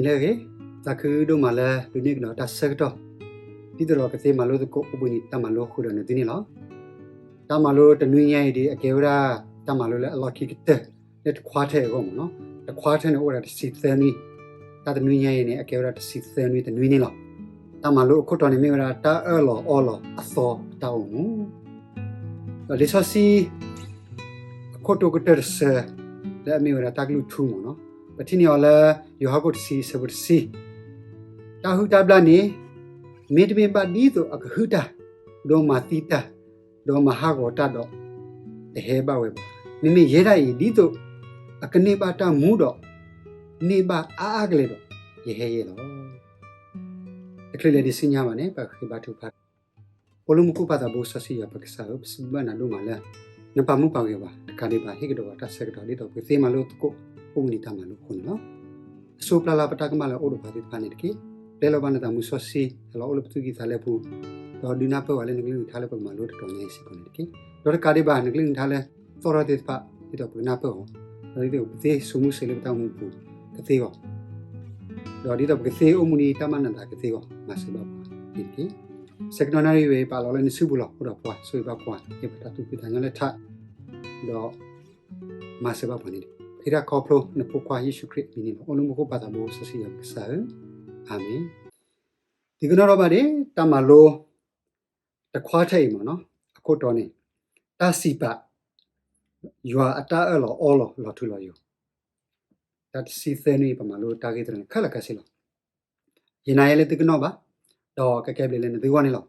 လၢအဂ့ၤ, သးခုဒိၣ်မးလၢဒိးန့ၢ်ကဒီးတၢ်ဆၢကတီၢ် ဒ်သိးဒီးကသ့မၤလိသကိးအိၣ်ဘှံးနံၤတၢ်မၤလိအဃိဒီးနသုန့ၣ်လီၤ. တၢ်မၤလိတနွံညါအံၤဒ်အကဲဝဲဒၣ် တၢ်မၤလိလၢအလီၢ်ခံကတၢၢ် လၢတ quarter အဂီၢ်မ့ၢ်နီၤ. တ quarter န့ၣ်အိၣ်ဝဲဒၣ်တဆံသၢနွံ, တၢ်တနွံညါအံၤန့ၣ် အကဲဝဲဒၣ်တဆံသၢနွံတနွံန့ၣ်လီၤ. တၢ်မၤလိအခိၣ်တီန့ၣ်မ့ၢ်ဝဲဒၣ် တၢ်အၢၣ်လီၤအီလီၤအသီအတၢ်အိၣ်မူ ဒီးလံာ်စီဆှံ အခိၣ်တိကတၢၢ်တဆၢ လၢအမ့ၢ်ဝဲဒၣ်တၢ်ကလုၢ်ထူမ့ၢ်နီၤ. ပထံၣ်န့ၢ်အီၤလၢ ယိၤဟၣ်ခိၣ်တဆံ ဆၢဖိတဆံ, တၢ်ဟုၣ်တၢ်ဘျၣ်န့ၣ် မ့တမ့ၢ်ဘၣ်ဒ်သိးအကဟုၣ်တၢ်, ဒီးမၤသံတၢ်, ဒီးမၤဟးဂီၤတၢ်ဒီး တဟဲဘၣ်ဝဲဘၣ်. မ့မ့ၢ်ယဲဒၣ်အံၤ ဒ်သိးအကန့ၢ်ဘၣ်တၢ်မူဒီး န့ၢ်ဘၣ်အါအါကလဲာ်ဒီး ယဟဲယဲလီၤ. တချုးလဲၤဒံးဆူညါဘၣ်န့ၣ် ပဃ့ဘါထုကဖၣ် အိၣ်လၢမူခိၣ်ပၢ်သးဘိစီဆှံယွၤပကစၢ်ဧၢ, ပစံးဘျုးနၤဒိၣ်မးလၢ နပာ်မူပာ်ဂဲၤဝဲ, တကးဒံးဘၣ် ဟ့ၣ်ကဒီးပှၤတၢ်ဆၢကတီၢ် ဒ်သိးပကသ့မၤလိသကိး အိၣ်မူနံၤတၢ်မၤလိအဃိန့ၣ်လီၤ. အစိးပျၢ်လၢပတၢ်ကမၣ်လၢအအိၣ်ဒီးပှၤသ့ၣ်တဖၣ်န့ၣ်တက့ၢ်. ပျဲလီၤဘၣ်နသးမူစီဆှံ ဟဲလီၤအိၣ်လၢပသူၣ်ကံၢ်သးလဲပူၤ, ဒီးဒုးနၢ်ပၢၢ်ဝဲလၢနကလုၢ်ကထါလၢပကမၤလိတတီၤညါအံၤစ့ၢ်ကီးန့ၣ်တက့ၢ်. ဒီးတကးဒံးဘၣ် နကလုၢ်ကထါလၢသီၣ်ထီၣ်သ့ၣ်တဖၣ် ဒ်သိးပကနၢ်ပၢၢ်အီၤ, ဒီးဒ်သိးပကသ့စိာ်မူစိာ်လၢပတၢ်အိၣ်မူပူၤကသ့အီၤ ဒီးဒ်သိးပကသ့အိၣ်မူဒ်တၢ်မၤနၢၤသးကသ့အဂီၢ် မၤစၢၤဘၣ်ပှၤန့ၣ်တက့ၢ်. ဆၢကတီၢ်နၣ်ရံၣ်ဝဲအံၤ ပာ်လီၤလၢနစုပူၤလီၤ. အိၣ်ဒီးပှၤ, ဆိၣ်ဂ့ၤဘၣ်ပှၤ, ဟ့ၣ်ပှၤတၢ်သူၣ်ဖှံသးညီလၢထး, ဒီးမၤစၢၤဘၣ်ပှၤန့ၣ်တက့ၢ်. ဃ့တၢ်ခီဖျိနဖိခွါယ့ၣ်ၡူးခရံာ်အမံၤန့ၣ်လီၤ. အိၣ်လၢမူခိၣ်ပၢ်သးဘိစီဆှံယွၤပကစၢ်ဧၢ, အၤမ့ၣ်. ဒ်သိးနီၣ်ထီၣ်ဘၣ်ဒၣ် တၢ်မၤလိ တ quarter အံၤမ့ၢ်နီၤ, အခိၣ်တီန့ၣ် တၢ်စံးပာ် ယွၤအတၢ်အၢၣ်လီၤအီလီၤလီၤထူလီၤယိာ်, တၢ်တဆံသၢနွံအံၤ ပမၤလိတၢ်ဂ့ၢ်တရၢန့ၣ် ခဲလၢာ်ခဲဆ့လီၤ. ယနာ်ယဲလၢသုကနၣ်ဘၣ်, ဒီးကကဲဘျုးလၢနသုဂီၢ်န့ၣ်လီၤ.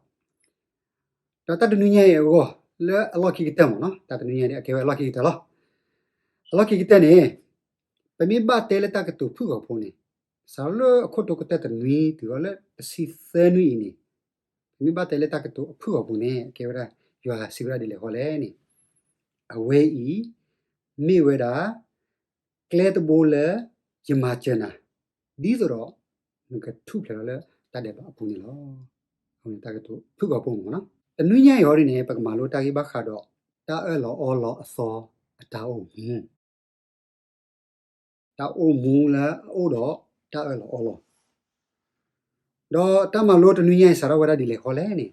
ဒီးတၢ်တနွံညါအံၤအဂီၢ် လၢအလီၢ်ခံကတၢၢ်မ့ၢ်နီၤ, တၢ်တနွံညါအံၤ အကဲဝဲအလီၢ်ခံကတၢၢ်လီၤ. အလီၢ်ခံကတၢၢ်န့ၣ် ပမ့ၢ်ဘၣ်တဲလၢတၢ်ကတိၤဖုၣ်ဂီၤဖိန့ၣ်, စးထီၣ်လၢအခိၣ်တိကတၢၢ်တနွံ တုၤအီၤလၢတဆံသၢနွံအံၤန့ၣ်, ပမ့ၢ်ဘၣ်တဲလၢတၢ်ကတိၤအဖုၣ်ဂီၤဖိန့ၣ် အကဲဝဲဒၣ် ယွၤစံးဝဲဒၣ်ဒ်လဲၣ်ဃီလဲၣ်န့ၣ်, အဝဲအံၤ မ့ၢ်ဝဲဒၣ် ကျဲတဘိလၢယမၤစၢၤနၤ, ဒ်သိးဒီး နကထူၣ်ဖျဲးထီၣ်လၢတၢ်ဒဲးဘးအပူၤန့ၣ်လီၤ. အဝဲန့ၣ်တၢ်ကတိၤဖုၣ်ဂီၤဖိမ့ၢ်နီၤ. တနွံညါအံၤအီၤဒ်န့ၣ် ပကမၤလိတၢ်ဂ့ၢ်ဘၣ်ဃးဒီး တၢ်အၢၣ်လီၤအီလီၤအသီအတၢ်အိၣ်မူ တၢ်အိၣ်မူလၢအအိၣ်ဒီးတၢ်အၢၣ်လီၤအီလီၤ. ဒီးတၢ်မၤလိတနွံညါအံၤ စးထီၣ်ဝဲဒၣ်ဒ်လဲၣ်ဃီလဲၣ်န့ၣ်,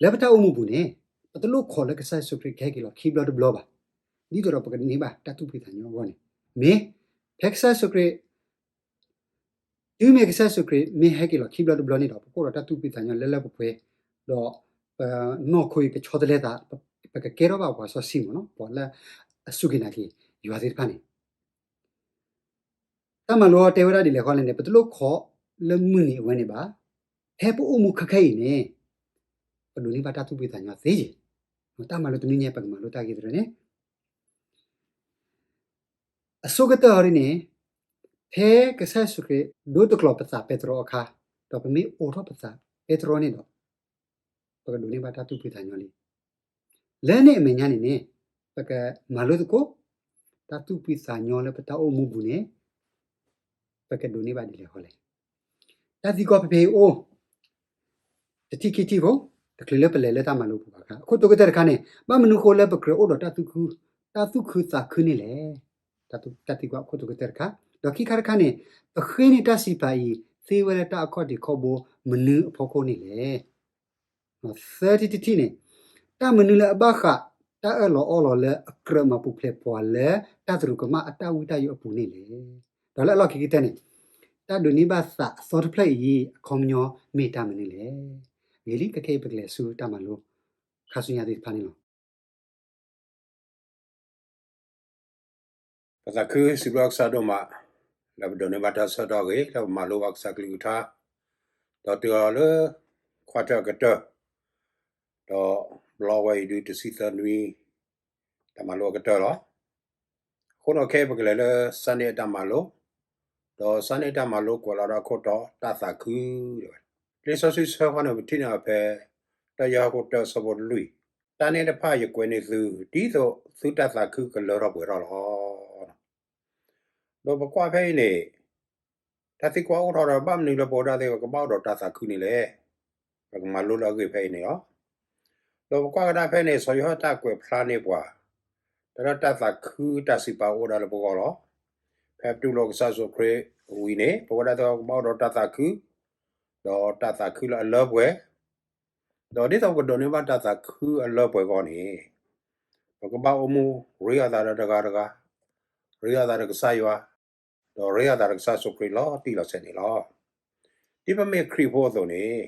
လၢပတၢ်အိၣ်မူပူၤန့ၣ် ပတလိၣ်ခိးလၢကစၢ်ယ့ၣ်ၡူးခရံာ်ကဟဲက့ၤလီၤခံဘျီတဘျီဘၣ်, ဒ်သိးဒီးပကန့ၢ်ဘၣ်တၢ်သူၣ်ဖှံသးညီအဂီၢ်န့ၣ်, မ့ၢ်ဖဲကစၢ်ယ့ၣ်ၡူးခရံာ် တုၤမ့ၢ်ကစၢ်ယ့ၣ်ၡူးခရံာ်မ့ၢ်ဟဲက့ၤလီၤခံဘျီတဘျီန့ၣ်ဒီး ပကအိၣ်ဒီးတၢ်သူၣ်ဖှံသးညီလၢလၢပှဲၤပှဲၤ, ဒီးပနီၢ်ခိအံၤကဆီတလဲသး, ပကကဲထီၣ်ဘၣ်ပှၤစီဆှံမ့ၢ်နီၤ, ပှၤလၢအစူၢ်က့ၤနာ်က့ၤယွၤသ့ၣ်တဖၣ်န့ၣ် တၢ်မၤလိတဲဝဲဒၣ်ဒ်လဲၣ်ဃီလဲၣ်န့ၣ်, ပတလိၣ်ခိးလၢမုၢ်နံၤအဝဲန့ၣ်ဘၣ်. ဖဲပအိၣ်မူခဲခဲအံၤန့ၣ် ပဒိးန့ၢ်ဘၣ်တၢ်သူၣ်ဖှံသးညီသ့ယဲၢ်. တၢ်မၤလိတနွံညါ ပကမၤလိတၢ်ဂ့ၢ်တရၢန့ၣ် အဆိကတၢၢ်အီၤဒ်န့ၣ်, ဖဲကစၢ်ယ့ၣ်ၡူးခရံာ်ဒိတကျိၤပသးပဲတြီအခါ, ဒီးပမ့ၢ်အိးထီၣ်ပသးပဲတြီန့ၣ်ဒီး, ပကဒိးန့ၢ်ဘၣ်တၢ်သူၣ်ဖှံသးညီလံ. လၢန့ၣ်အမဲာ်ညါန့ၣ်န့ၣ်, ပကမၤလိသကိး တၢ်သူၣ်ဖှံသးညီလၢပတၢ်အိၣ်မူပူၤန့ၣ် ပကဒိးန့ၢ်ဘၣ်ဒ်လဲၣ်ဃီလဲၣ်. တၢ်သံကွၢ်ဖဲဖဲအံၤအိၣ် တထံၣ်ခံထံၣ်ဖိ, တချုးလၢပလဲၤလၢတၢ်မၤလိပူၤဘၣ်အခါ, အခိၣ်တိကတၢၢ်တခါန့ၣ်, ဘၣ်မနုၤဃိလၢပကြၢးအိၣ်ဒီးတၢ်သူၣ်ခု, တၢ်သူၣ်ခုသးခုန့ၣ်လဲၣ်. တၢ်သံကွၢ်အခိၣ်တိကတၢၢ်တခါ, ဒီးခံခါတခါန့ၣ်, ပဃ့န့ၢ်တၢ်စံးပာ်အံၤ သ့ဝဲလၢတၢ်အခီၣ်ထံးခီၣ်ဘိမနုၤအဖီခိၣ်န့ၣ်လဲၣ်. သၢထံၣ်တထံၣ်န့ၣ်, တၢ်မနုၤလၢအဘၣ်ဃး တၢ်အၢၣ်လီၤအီလီၤလၢအကြၢးမၤပူၤဖျဲးပှၤလၢ တၢ်သရူးကမၣ်အတၢ်ဝံတၢ်ယိးအပူၤန့ၣ်လဲၣ်. ဒီးလၢအလီၢ်ခံကတၢၢ်န့ၣ်, တၢ်ဒိးန့ၢ်ဘၣ်သးအသီတဖျၢၣ်အံၤ အခီပညီမ့ၢ်တၢ်မနုၤလဲၣ်. ဂ့ၤလံ, ခဲခဲအံၤပကလဲၤဆူတၢ်မၤလိ ခါဆူညါသ့ၣ်တဖၣ်န့ၣ်လီၤ. ပသးခုစံးဘျုးကစၢ်ဒိၣ်မး လၢပဒိးန့ၢ်ဘၣ်တၢ်ဆၢကတီၢ်အဂ့ၤ လၢပမၤလိဘၣ်ကစၢ်ကလုၢ်ကထါ, ဒီးတုၤအီၤလၢ quarter အကတၢၢ်, ဒီးဘျီဝဲအံၤဒုးတဆံသၢနွံ တၢ်မၤလိအကတၢၢ်လီၤ. အဃိန့ၣ်ခဲအံၤပကလဲၤလၢ Sunday အတၢ်မၤလိ, ဒီး Sunday အတၢ်မၤလိကွဲးလီၤဒီးအခိၣ်တီ တၢ်သးခု, လံာ်စီဆှံဆၢဖီန့ၣ် ပထံၣ်န့ၢ်အီၤဖဲ တၢယိၤဟၣ်ခိၣ်တၢ ဆၢဖိလွံၢ်, တၢ်န့ၣ်တဖၣ်ယကွဲးန့ၢ်သု ဒ်သိးသုတၢ်သးခုကလၢထီၣ်ပှဲၤထီၣ်လီၤ. ဒီးပကွၢ်ဖဲအံၤန့ၣ်, တၢ်သံကွၢ်အိၣ်ထီၣ်ဒီး ဘၣ်မနုၤလၢပဝဲဒၣ်သ့ၣ်တဖၣ်ကဘၣ်အိၣ်ဒီးတၢ်သးခုန့ၣ်လဲၣ်. ပကမၤလိလၢအဂ့ၢ်ဖဲအံၤန့ၣ်လီၤ. ဒီးပကွၢ်ကဒါဖဲန့ၣ် စီၤယိၤဟၣ်တၢ်ကွဲးဖျါန့ၢ်ပှၤ တၢ်လၢတၢ်သးခုတၢ်စံးပာ်အိၣ်ဝဲဒၣ်လၢပဂီၢ်လီၤ. ဖဲပတူၢ်လိာ်ကစၢ်ယ့ၣ်ၡူးခရံာ် ဝံၤန့ၣ် ပဝဲဒၣ်သ့ၣ်တဖၣ်ကဘၣ်အိၣ်ဒီးတၢ်သးခု, ဒီးတၢ်သးခုလၢအလၢပှဲၤ, ဒီးဒ်သိးပကဒိးန့ၢ်ဘၣ်တၢ်သးခုအလၢပှဲၤအဂီၢ်န့ၣ်, ပကဘၣ်အိၣ်မူရ့အသးဒီးတဂၤတဂၤ, ရ့အသးဒီးကစၢ်ယွၤ, ဒီးရ့အသးဒီးကစၢ်ယ့ၣ်ၡူးခရံာ်လီၤတံၢ်လီၤဆဲးန့ၣ်လီၤ. ဒ်ပမ့ၢ်ခရံာ်ဖိအသိးန့ၣ်,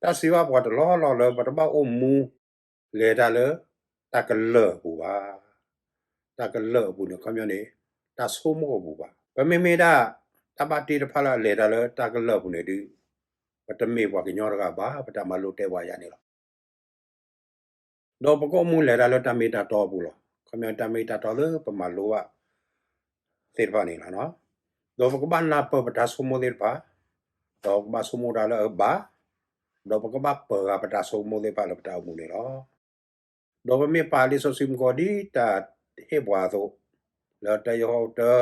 တၢ်စံးဘၣ်ပှၤတလီၢ်လီၢ်လၢပတဘၣ်အိၣ်မူ လဲၤတၢ်လၢတၢ်ကလၢၢ်အပူၤဘၣ်. တၢ်ကလၢၢ်အပူၤန့ၣ် ခီပညီန့ၣ် တၢ်ဆိကမိၣ်အပူၤဘၣ်. ပမ့မ့ၢ်ဒၣ် တၢ်ဘၣ်တ့တဖၣ်လၢအလဲၤတၢ်လၢတၢ်ကလၢၢ်အပူၤန့ၣ်ဒီး, ပတမ့ၢ်ပှၤကညီတဂၤဘၣ်, ပတၢ်မၤလိတဲပှၤယၤန့ၣ်လီၤ. ဒီးပကအိၣ်မူလဲၤတၢ်လၢတၢ်မ့ၢ်တၢ်တီအပူၤလီၤ. ခီပညီတၢ်မ့ၢ်တၢ်တီလၢပမၤလိဘၣ်သ့ၣ်တဖၣ်န့ၣ်လီၤ. ဒီးပကဘၣ်နၢ်ပၢၢ်ပတၢ်ဆိကမိၣ်သ့ၣ်တဖၣ်, ဒီးပကဘၣ်ဆိကမိၣ်တၢ်လၢအဘၣ်, ဒီးပကဘၣ်ပၢၤဃာ်ပတၢ်ဆိကမိၣ်သ့ၣ်တဖၣ်လၢပတၢ်အိၣ်မူန့ၣ်လီၤ. ဒီးပမ့ၢ်ပာ်လံာ်စီဆှံမူကီၢ်ဒ်တၢ်ဟ့ၣ်ပှၤအသိး, လၢတၢယိၤဟၣ်တၢ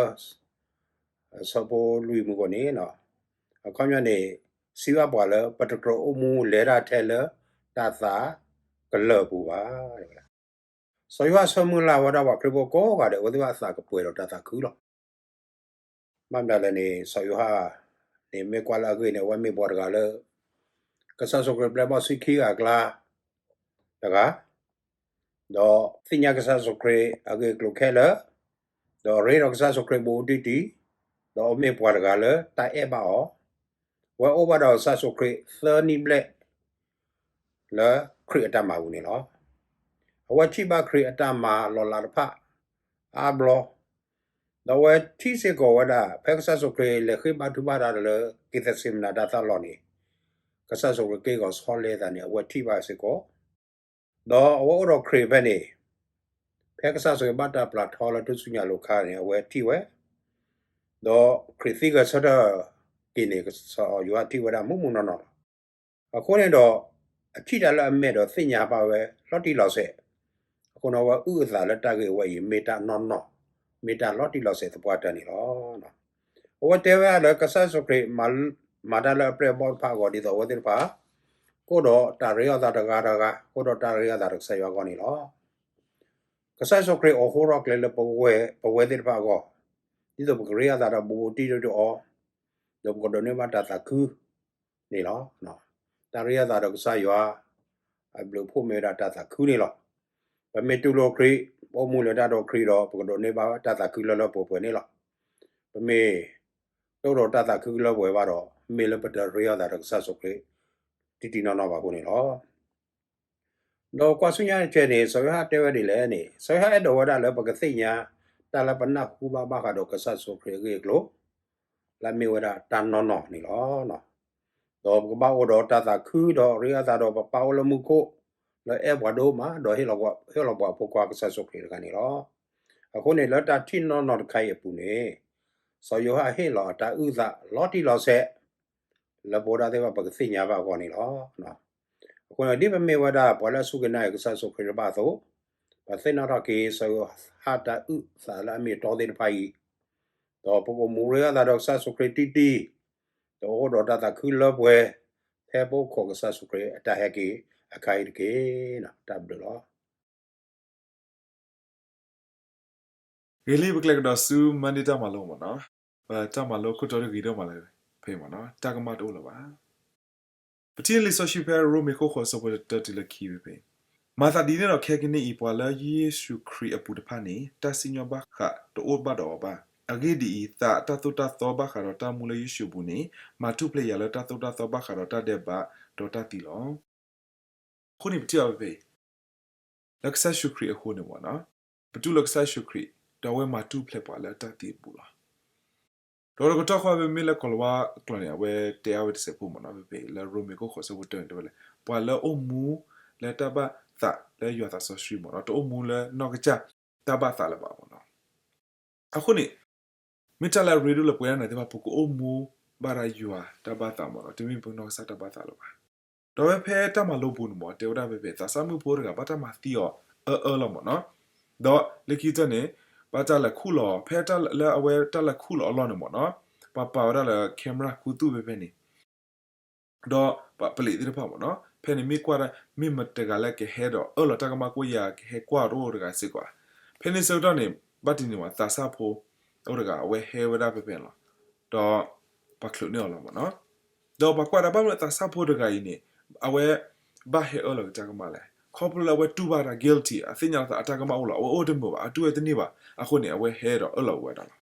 အဆၢဖိလွံၢ်မူကီၢ်န့ၣ်, အခီပညီန့ၣ် စံးဘၣ်ပှၤလၢပတကြၢးအိၣ်မူလဲၤတၢ်ထဲလၢတၢ်သးကလၢၢ်အပူၤဘၣ်. စီၤယိၤဟၣ်ဆၢမုၢ်လၢ်ဝဲဒၣ်ပှၤခရံာ်ဖိကိးဂၤဒဲး အဝဲသ့ၣ်ဘၣ်အသးကပှဲၤဒီးတၢ်သးခုလီၤ. ဘၣ်မနုၤလဲၣ်န့ၣ် စီၤယိၤဟၣ်န့ၣ် မ့ၢ်ကွၢ်လၢအဂ့ၢ်န့ၣ် အဝဲမ့ၢ်ပှၤတဂၤလၢ ကစၢ်ယ့ၣ်ၡူးခရံာ်ပျဲဘီၣ်ဆံခံဂၤအကျါတဂၤ, ဒီးသ့ၣ်ညါကစၢ်ယ့ၣ်ၡူးခရံာ်အဂ့ၢ်အကျိၤခဲလၢာ်, ဒီးရ့ဒီးကစၢ်ယ့ၣ်ၡူးခရံာ်ဘူးဘူးတံၢ်တံၢ်, ဒီးအမ့ၢ်ပှၤတဂၤလၢတၢ်အဲၣ်ဘၣ်အီၤ, အဝဲအိၣ်ဘၣ်ဒီးကစၢ်ယ့ၣ်ၡူးခရံာ်သၢနံၣ်ဘျဲၣ် လၢခရံာ်အတၢ်မၤပူၤန့ၣ်လီၤ. အဝဲထံၣ်ဘၣ်ခရံာ်အတၢ်မၤလီၤလးတဖၣ်အါဘျီ, ဒီးအဝဲထံၣ်စ့ၢ်ကီးဝဲဒၣ် ဖဲကစၢ်ယ့ၣ်ၡူးခရံာ်လဲၤဃ့ဘါထုကဖၣ်တၢ်လၢက့းသ့းစ့မနၤတၢ်သၣ်လီၢ်န့ၣ်, ကစၢ်ယ့ၣ်ၡူးခရံာ်က့ၢ်ဂီၤဆီလဲသးန့ၣ် အဝဲထံၣ်ဘၣ်စ့ၢ်ကီး, ဒီးအဝဲအိၣ်ဒီးခရံာ်ဖဲန့ၣ်, ဖဲကစၢ်ယ့ၣ်ၡူးခရံာ်ဘၣ်တၢ်ပျၢ်ထီလၢထူၣ်စုညါလိၤခါန့ၣ် အဝဲထံၣ်ဝဲ, ဒီးခရံာ်သံဂဲၤဆၢထၢၣ်က့ၤန့ၣ် စီၤယိၤဟၣ်ထံၣ်ဝဲဒၣ်မူးမူးနီၢ်နီၢ်လီၤ. အဃိန့ၣ်ဒီး အထံၣ်တၢ်လၢအမဲာ်ဒီးသ့ၣ်ညါဘၣ်ဝဲလီၤတံၢ်လီၤဆဲး, အဃိန့ၣ် အဝဲအုၣ်အသးလၢတၢ်ဂ့ၢ်ဝဲအံၤ မ့ၢ်တၢ်နီၢ်နီၢ်, မ့ၢ်တၢ်လီၤတံၢ်လီၤဆဲးသပှၢ်တၢၢ်န့ၣ်လီၤ. အဝဲတဲဝဲဒၣ်လၢကစၢ်ယ့ၣ်ၡူးခရံာ် မၤတၢ်လၢအပျဲၢ်အဘီၣ်တဖၣ်အဂီၢ် ဒ်သိးအဝဲသ့ၣ်တဖၣ် ကအိၣ်ဒီးတၢ်ရ့အသးတဂၤတဂၤ, ကအိၣ်ဒီးတၢ်ရ့အသးဒီးကစၢ်ယွၤအဂီၢ်န့ၣ်လီၤ. ကစၢ်ယ့ၣ်ၡူးခရံာ်အိးထီၣ်ကျဲလၢပဝဲ, ပဝဲသ့ၣ်တဖၣ်အဂီၢ်, ဒ်သိးပကရ့အသးဒီးဘူးဘူးတံၢ်တံၢ်အီၤ, ဒီးပကဒိးန့ၢ်ဘၣ်တၢ်သးခုန့ၣ်လီၤ. တၢ်ရ့အသးဒီးကစၢ်ယွၤ အဘျုးအဖှိၣ်မ့ၢ်ဝဲဒၣ်တၢ်သးခုန့ၣ်လီၤ. ပမ့ၢ်တူၢ်လိာ်ခရံာ်, ပအိၣ်မူလဲၤတၢ်ဒီးခရံာ်ဒီး ပကဒိးန့ၢ်ဘၣ်တၢ်သးခုလၢလၢပှဲၤပှဲၤန့ၣ်လီၤ. ပမ့ၢ်တအိၣ်ဒီးတၢ်သးခုလၢပှဲၤဘၣ်ဒီး မ့ၢ်လၢပတရ့အသးဒီးကစၢ်ယ့ၣ်ၡူးခရံာ် တံၢ်တံၢ်နီၢ်နီၢ်ဘၣ်အဃိန့ၣ်လီၤ. ဒီးကွၢ်ဆူညါတက့ၢ်န့ၣ် စီၤယိၤဟၣ်တဲဝဲဒ်လဲၣ်န့ၣ်, စီၤယိၤဟၣ်အဲၣ်ဒိးဝဲဒၣ်လၢပကသ့ၣ်ညါ တၢ်လၢပနၢ်ဟူဘၣ်ဘၣ်ဃးဒီးကစၢ်ယ့ၣ်ၡူးခရံာ်အဂ့ၢ်အကျိၤ လၢအမ့ၢ်ဝဲဒၣ်တၢ်နီၢ်နီၢ်န့ၣ်လီၤ. ဒီးပကဘၣ်အိၣ်ဒီးတၢ်သးခုဒီးရ့အသးဒီးပပၢ်အိၣ်လၢမူခိၣ် လၢအဲၣ်ပှၤဒိၣ်မး ဒီးဟ့ၣ်လီၤပှၤအဖိခွါကစၢ်ယ့ၣ်ၡူးခရံာ်တဂၤန့ၣ်လီၤ. အဃိန့ၣ် လၢတၢ်ထံၣ်နီၢ်နီၢ်တခါအံၤအပူၤန့ၣ် စီၤယိၤဟၣ်ဟ့ၣ်လီၤအတၢ်အုၣ်သးလီၤတံၢ်လီၤဆဲး လၢပဝဲဒၣ်သ့ၣ်တဖၣ်ပကသ့ၣ်ညါဘၣ်အဂီၢ်န့ၣ်လီၤ. အဃိန့ၣ် ဒ်ပမ့ၢ်ဝဲဒၣ်ပှၤလၢအစူၢ်က့ၤနာ်က့ၤကစၢ်ယ့ၣ်ၡူးခရံာ်တဖၣ်အသိး, ပသ့ၣ်နီၣ်ထီၣ်က့ၤ စီၤယိၤဟၣ်တၢ်အုၣ်သးလၢအမ့ၢ်အတီသ့ၣ်တဖၣ်အံၤ, ဒီးပကအိၣ်မူရ့အသးဒီးကစၢ်ယ့ၣ်ၡူးခရံာ်တံၢ်တံၢ်, ဒီးအိၣ်ဒီးတၢ်သးခုလၢပှဲၤ, ဖဲပအိၣ်ခိးကစၢ်ယ့ၣ်ၡူးခရံာ်အတၢ်ဟဲက့ၤအခါအံၤတက့ၢ်. တၢ်ဘျုးလီၤ. ဂ့ၤလံ ပကလဲၤကဒီးဆူ Monday တၢ်မၤလိမ့ၢ်နီၤ, ပတၢ်မၤလိခိၣ်တီတဂ့ၤဒိၣ်မးလၢဖဲမ့ၢ်နီၤ, တၢ်ကမၣ်တအိၣ်လၢၤဘၣ်. ပထံၣ်လံာ်စီဆှံဖဲရိမ့ၤခိၣ်ဃိးဆၢဖိတၢတုၤလၢခံဖဲဖဲ, မၤသးဒ်န့ၣ်ဒီးခဲကနံၣ်အံၤ ပှၤလၢယ့ၣ်ၡူးခရံာ်အပူၤတဖၣ်န့ၣ် တၢ်စံၣ်ညီၣ်ဘၣ်ဃးတအိၣ်ဘၣ်ဒီးအီၤဘၣ်. အဂ့ၢ်ဒ်အံၤ, သးတၢ်သိၣ်တၢ်သီဘၣ်ဃးဒီးတၢ်မူလၢယ့ၣ်ၡူးအပူၤန့ၣ် မၤထူၣ်ဖျဲးယၤလၢတၢ်သိၣ်တၢ်သီဘၣ်ဃးဒီးတၢ်ဒဲးဘးဒီးတၢ်သံလီၤ. အဃိန့ၣ် ပထံၣ်အီၤဖဲဖဲ လၢကစၢ်ယ့ၣ်ၡူးခရံာ်အဃိန့ၣ်မ့ၢ်နီၤ, ပတူၢ်လိာ်ကစၢ်ယ့ၣ်ၡူးခရံာ် ဒီးအဝဲမၤထူၣ်ဖျဲးပှၤလၢတၢ်သံအပူၤလီၤ. ဒီးတကတီၢ်ဃီဖဲမ့ၢ်လၢကိၤလၤဝါကျိာ်န့ၣ် အဝဲတဲအါဝဲတစဲးဖိမ့ၢ်နီၤ, ဖဲဖဲလၢရိမ့ၤခိၣ်ဃိးဆၢဖိတၢန့ၣ် တဲဝဲလၢ ပှၤလၢအအိၣ်မူလၢတၢ်ဘၣ်သးလၢယွၤသးစီဆှံမ့ၢ်နီၤ, တအိၣ်မူလၢနီၢ်ကစၢ်တၢ်ဘၣ်သးလၢၤဘၣ်မ့ၢ်နီၤ. အဃိန့ၣ် မ့ၢ်တၢ်လၢအရ့ဒိၣ်လၢပဝဲဒၣ်န့ၣ်သ့ၣ်တဖၣ် ပကအိၣ်မူဘၣ်ဒၣ်ယွၤတၢ်ဘၣ်သးမ့ၢ်နီၤ, တမ့ၢ်ပနီၢ်ကစၢ်တၢ်ဘၣ်သးလၢၤဘၣ်. ဒီးဝဲဖဲတၢ်မၤလိပူၤန့ၣ်မ့ၢ် တဲဝဲဒၣ်ဖဲဖဲ သးစၢ်မုၣ်ဖိတဂၤ ဘၣ်တၢ်မၤသံအီၤအၢအၢလီၤမ့ၢ်နီၤ. ဒီးလၢခံကတၢၢ်န့ၣ် ဘၣ်တၢ်လဲၤခူၣ်လီၤ, ဖဲလၢအဝဲတၢ်လဲၤခူၣ်လီၤအလီၢ်န့ၣ်မ့ၢ်နီၤ, ပှၤပာ်ဝဲဒၣ်လၢ camera ခူသူၣ်ဖဲဖဲန့ၣ် ဒီးပှၤပလံးသ့ၣ်တဖၣ်မ့ၢ်နီၤ, ဖဲန့ၣ်မ့ၢ်ကွၢ်ဒၣ် မ့ၢ်မတၤတဂၤလၢကဟဲဒီးအၢၣ်လီၤတၢ်ကမၣ်ကွံာ်ယၤ ကဟဲကွၢ်တအိၣ်တဂၤစ့ၢ်ကီး. ဖဲန့ၣ်ဆၢကတီၢ်န့ၣ် ဘၣ်တနံၤမ့ၢ် သးစၢ်ဖိအိၣ်တဂၤ အဝဲဟဲဝဲဒၣ်ဖဲဖဲန့ၣ်လီၤ. ဒီးပှၤချုးန့ၢ်အီၤလီၤမ့ၢ်နီၤ. ဒီးပှၤကွၢ်ဒၣ်ဘၣ်မနုၤသးစၢ်ဖိတဂၤအံၤန့ၣ် အဝဲဘၣ်ဟဲအၢၣ်လီၤက့ၤတၢ်ကမၣ်လဲၣ်. ခီဖျိလၢအဝဲတူၢ်ဘၣ်တၢ် guilty အသ့ၣ်ညါလီၤသးအတၢ်ကမၣ်အိၣ်လီၤ, အဝဲအိၣ်တမုာ်ဘၣ်, အတူၢ်ဝဲတန့ၢ်ဘၣ်. အဃိန့ၣ် အဝဲဟဲဒီးအၢၣ်လီၤဝဲဒၣ်လီၤ.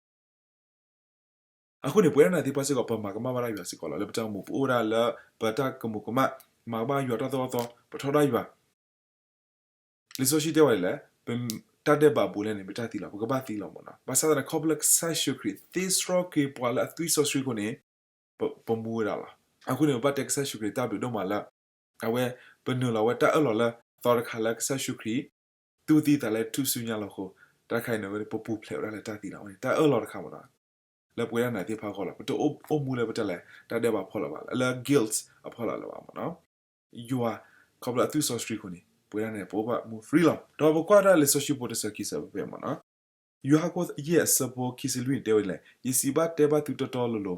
အဃိန့ၣ် ပဝဲဒၣ်နၤသ့ၣ်တဖၣ်စ့ၢ်ကီး ပမၤကမၣ်ဘၣ်ဒၣ်ယွၤစ့ၢ်ကီးလီၤ. လၢပတၢ်အိၣ်မူ ပအိၣ်ဒၣ်လၢပတၢ်ကမူၤကမၣ် မၤကမၣ်ယွၤတၢ်သိၣ်တၢ်သီ ပထီဒါယွၤ လံာ်စီဆှံတဲဝဲဒ်လဲၣ်, ပတၢ်ဒဲးဘးဘူးလဲၣ်န့ၣ် မ့ၢ်တၢ်သံလီၤ, ပကဘၣ်သံလီၤမ့ၢ်နီၤ. ဘၣ်ဆၣ်သနာ်က့ ခီဖျိလၢကစၢ်ယ့ၣ်ၡူးခရံာ်သ့စရီက့ၤပှၤလၢအသွံၣ်စီဆှံအဃိန့ၣ် ပမူဝဲဒၣ်လီၤ. အဃိန့ၣ် ပဘၣ်တဲကစၢ်ယ့ၣ်ၡူးခရံာ်တၢ်ဘျုးဒိၣ်မးလၢ အဝဲပနုာ်လီၤဝဲတၢ်အၢၣ်လီၤလၢအသီတခါလၢကစၢ်ယ့ၣ်ၡူးခရံာ် တူၢ်သံသးလၢထူၣ်စုညါလီၤအဃိ, တၢ်တခါအံၤန့ၣ် ပပူၤဖျဲးဝဲဒၣ်လၢတၢ်သံလီၤ. တၢ်အၢၣ်လီၤတခါမ့ၢ်နီၤ လၢပဝဲဒၣ်နၤသ့ၣ်တဖၣ်အဂီၢ်လီၤ. ပတအိၣ်မူလၢပတဲလဲၣ် တၢ်ဒဲးဘးဖီလာ်ဘၣ်, လၢ guilt အဖီလာ်လၢၤဘၣ်မ့ၢ်နီၤ. ယွၤ ခီဖျိအသွံၣ်စီဆှံအဃိန့ၣ် ပဝဲဒၣ်န့ၣ် ပအိၣ်ဘၣ်မူ free လီၤ. ဒီးပကွၢ်ဒၣ်လံာ်စီဆှံဖိတဆၢခံဆၢဖဲဖဲမ့ၢ်နီၤ, ယိၤဟၣ်ခိၣ်ယဲၢ်အဆၢဖိခံဆံလွံၢ်န့ၣ် တဲဝဲဒ်လဲၣ်, ယစံးဘၣ်တဲဘၣ်သုတီတီလိၤလိၤ,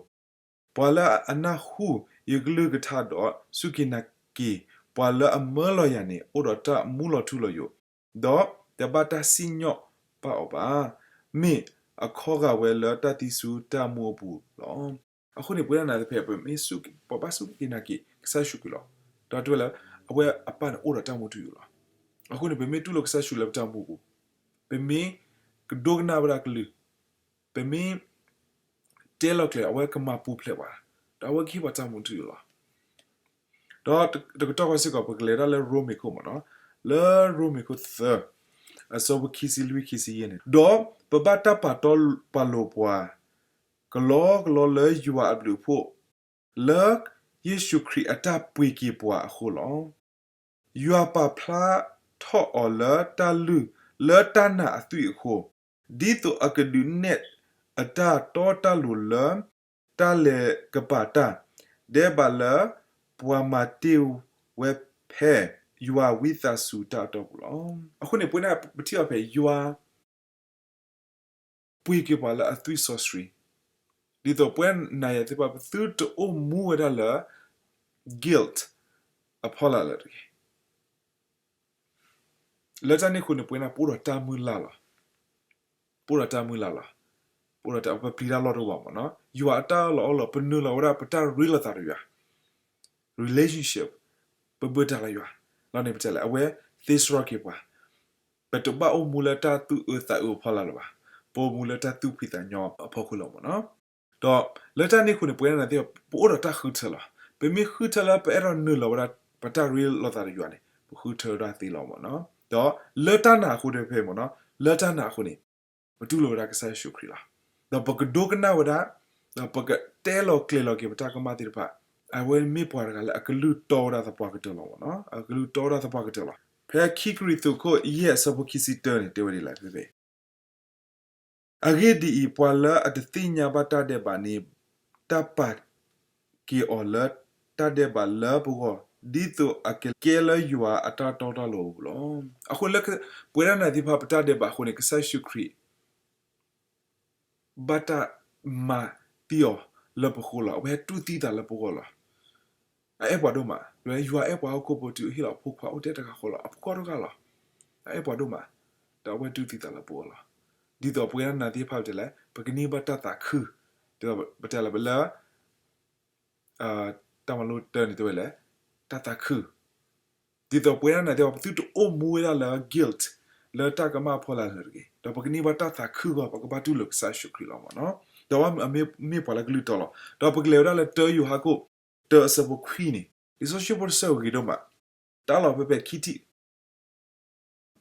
ပှၤလၢအနၢ်ဟူယကလုၢ်ကထါဒီးစူၢ်က့ၤနာ်က့ၤ ပှၤလၢအမၢလီၤယၤန့ၣ် အိၣ်ဒီးတၢ်မူလီၤထူလီၤယိာ်, ဒီးတဘၣ်တၢ်စံၣ်ညီၣ်ပာ်အီၤဘၣ်, မ့ၢ်အခီဂာ်ဝဲလၢတၢ်သံဆူတၢ်မူအပူၤလီၤ. အဃိန့ၣ် ပဝဲဒၣ်နၤသ့ၣ်တဖၣ် ပမ့ၢ်စူၢ်က့ၤ ပဘၣ်စူၢ်က့ၤနာ်က့ၤကစၢ်ယ့ၣ်ၡူးခရံာ်လီၤ. ဒီးတဲဝဲလၢ အဝဲအပၢ်န့ၣ်အိၣ်ဒီးတၢ်မူထူယိာ်လီၤ. အဃိန့ၣ် ပမ့ၢ်တူၢ်လိာ်ကစၢ်ယ့ၣ်ၡူးလၢပတၢ်မူအပူၤ, ပမ့ၢ်ကဒိကနၣ်ဝဲဒၣ်ကလုၢ်, ပမ့ၢ် တဲလီၤကျဲၤ အဝဲကမၤပူၤဖျဲးပှၤ, ဒီးအဝဲကဟ့ၣ်ပှၤတၢ်မူထူယိာ်လီၤ. ဒီးတကတီၢ်ဃီစ့ၢ်ကီး ပကလဲၤဒၣ်လၢရိမ့ၤခိၣ်မ့ၢ်နီၤ, လၢရိမ့ၤခိၣ်သၢ အဆၢဖိခံဆံလွံၢ်ခံဆံယဲၢ်န့ၣ်, ဒီးပဘၣ်တၢ်ပာ်တီပာ်လိၤပှၤ ကလီကလီလၢယွၤအဘျုးအဖှိၣ် လၢယ့ၣ်ၡူးခရံာ်အတၢ်ပှ့ၤက့ၤပှၤအဃိလီၤ. ယွၤပာ်ဖျါထီၣ်အီၤလၢတၢ်လုၢ်လၢတၢ်နာ်အသွံၣ်အဃိ, ဒ်သိးအကဒုးနဲၣ်အတၢ်တီတၢ်လိၤလၢ တၢ်လဲၤကပာ်တၢ် ဒဲးဘးလၢပှၤမၤတ့ၢ်ဝဲဖဲ ယွၤဝံသးစူၤတၢ်အတီအပူၤလီၤ. အဃိန့ၣ် ပဝဲဒၣ် ပထံၣ်အီၤဖဲ ယွၤ ပှ့ၤက့ၤပှၤလၢအသွံၣ်စီဆှံ, ဒ်သိးပဝဲနၤယၤသ့ၣ်တဖၣ် ပသုတအိၣ်မူဝဲဒၣ်လၢ guilt အဖီလာ်လၢၤတဂ့ၤ. လၢတၢ်န့ၣ်အဃိန့ၣ် ပဝဲဒၣ်ပအိၣ်ဒီးတၢ်မုၢ်လၢ်လီၤ. ပအိၣ်ဒီးတၢ်မုၢ်လၢ်လီၤ. ပအိၣ်ဒီးတၢ် ပပျံၤတၢ်လီၢ်တအိၣ်ဘၣ်မ့ၢ်နီၤ. ယွၤအတၢ်အၢၣ်လီၤအီလီၤ ပနုာ်လီၤဝဲဒၣ်ပတၢ်ရ့လိာ်သးဒီးယွၤ relationship ပဘၣ်တၢ်လၢယွၤ လီၤန့ၣ် ပတဲလဲၣ် အဝဲသ့စရီက့ၤပှၤ, ပတဘၣ်အိၣ်မူလၢတၢ်သူၣ်အၢသးအုးအဖီလာ်လၢၤဘၣ်, ပအိၣ်မူလၢတၢ်သူၣ်ဖှံသးညီအဖီခိၣ်လီၤမ့ၢ်နီၤ. ဒီးလၢတၢ်န့ၣ်အဃိန့ၣ် ပဝဲဒၣ်နၤသ့ၣ် ပအိၣ်ဒီးတၢ်ဃုထၢလီၤ. ပမ့ၢ်ဃုထၢလၢပအဲၣ်ဒိးနုာ်လီၤဝဲဒၣ် ပတၢ်ရ့လိာ်သးဒီးယွၤန့ၣ် ပဃုထၢဝဲဒၣ်သ့လီၤမ့ၢ်နီၤ. ဒီးလၢတၢ်နာ်အဃိတဖဲမ့ၢ်နီၤ, လၢတၢ်နာ်အဃိန့ၣ် ပတူၢ်လိာ်ဝဲဒၣ်ကစၢ်ယ့ၣ်ၡူးခရံာ်လီၤ. ဒီးပကဒိကနၣ်ဝဲဒၣ်, ဒီးပကတဲလီၤကျဲၤလီၤက့ၤပတၢ်ကမၣ်သ့ၣ်တဖၣ်, အဝဲမ့ၢ်ပှၤတဂၤလၢအကလုၢ်တီဝဲဒၣ်သပှၢ်ကတၢၢ်လီၤမ့ၢ်နီၤ, အကလုၢ်တီဝဲဒၣ်သပှၢ်ကတၢၢ်လီၤ. ဖဲခံကရံၣ်သူးခိၣ်ယဲၢ်အဆၢဖိခံဆံတၢန့ၣ် တဲဝဲဒ်လဲၣ်ဖဲဖဲ အဂ့ၢ်ဒ်အံၤ, ပှၤလၢအတသ့ၣ်ညါဘၣ်တၢ်ဒဲးဘးန့ၣ် တၢ်ပာ်က့ၤအီၤလၢတၢ်ဒဲးဘးလၢပဂီၢ်, ဒ်သိးအကကဲလၢယွၤအတၢ်တီတၢ်လိၤအပူၤလီၤ. အဃိလၢပဝဲဒၣ်နၤသ့ၣ်တဖၣ်ပတၢ်ဒဲးဘးအဃိန့ၣ် ကစၢ်ယ့ၣ်ၡူးခရံာ် ဘၣ်တၢ်မၤသံအီၤလၢပဃိလီၤ. အဝဲတူၢ်သံသးလၢပဂီၢ်လီၤ. အအဲၣ်ပှၤဒိၣ်မး, ယွၤအဲၣ်ပှၤဟီၣ်ခိၣ်ဖိတုၤအဟ့ၣ်လီၤအဖိခွါအိၣ်ထဲတဂၤဃီလီၤ. အဖိခွါတဂၤလီၤ. အအဲၣ်ပှၤဒိၣ်မး, ဒီးအဝဲတူၢ်သံသးလၢပဂီၢ်လီၤ. ဒ်သိးပဝဲဒၣ်နၤသ့ၣ်တဖၣ်ပတဲလဲၣ်, ပကန့ၢ်ဘၣ်တၢ်သးခု, ဒ်သိးပတဲလၢပလၢ တၢ်မၤလိတၢန့ၣ်တဲဝဲလဲၣ်, တၢ်သးခု, ဒ်သိးပဝဲဒၣ်နၤသ့ၣ်တဖၣ် ပသုတအိၣ်မူဝဲဒၣ်လၢ guilt လၢတၢ်ကမၣ်အဖီလာ်လၢၤတဂ့ၤ, ဒီးပကန့ၢ်ဘၣ်တၢ်သးခုအဂီၢ် ပကဘၣ်တူၢ်လိာ်ကစၢ်ယ့ၣ်ၡူးခရံာ်လီၤမ့ၢ်နီၤ. ဒီးအဝဲမ့ၢ်ပှၤလၢကလုၢ်တီလီၤ. ဒီးပကလဲၤဝဲဒၣ်လၢတၢယိၤဟၣ်ခိၣ်တၢအဆၢဖိခွံန့ၣ်, လံာ်စီဆှံဖိတဆၢဂ့ၤဒိၣ်မး, တၢ်လီၢ်ဖဲဖဲခံထံၣ်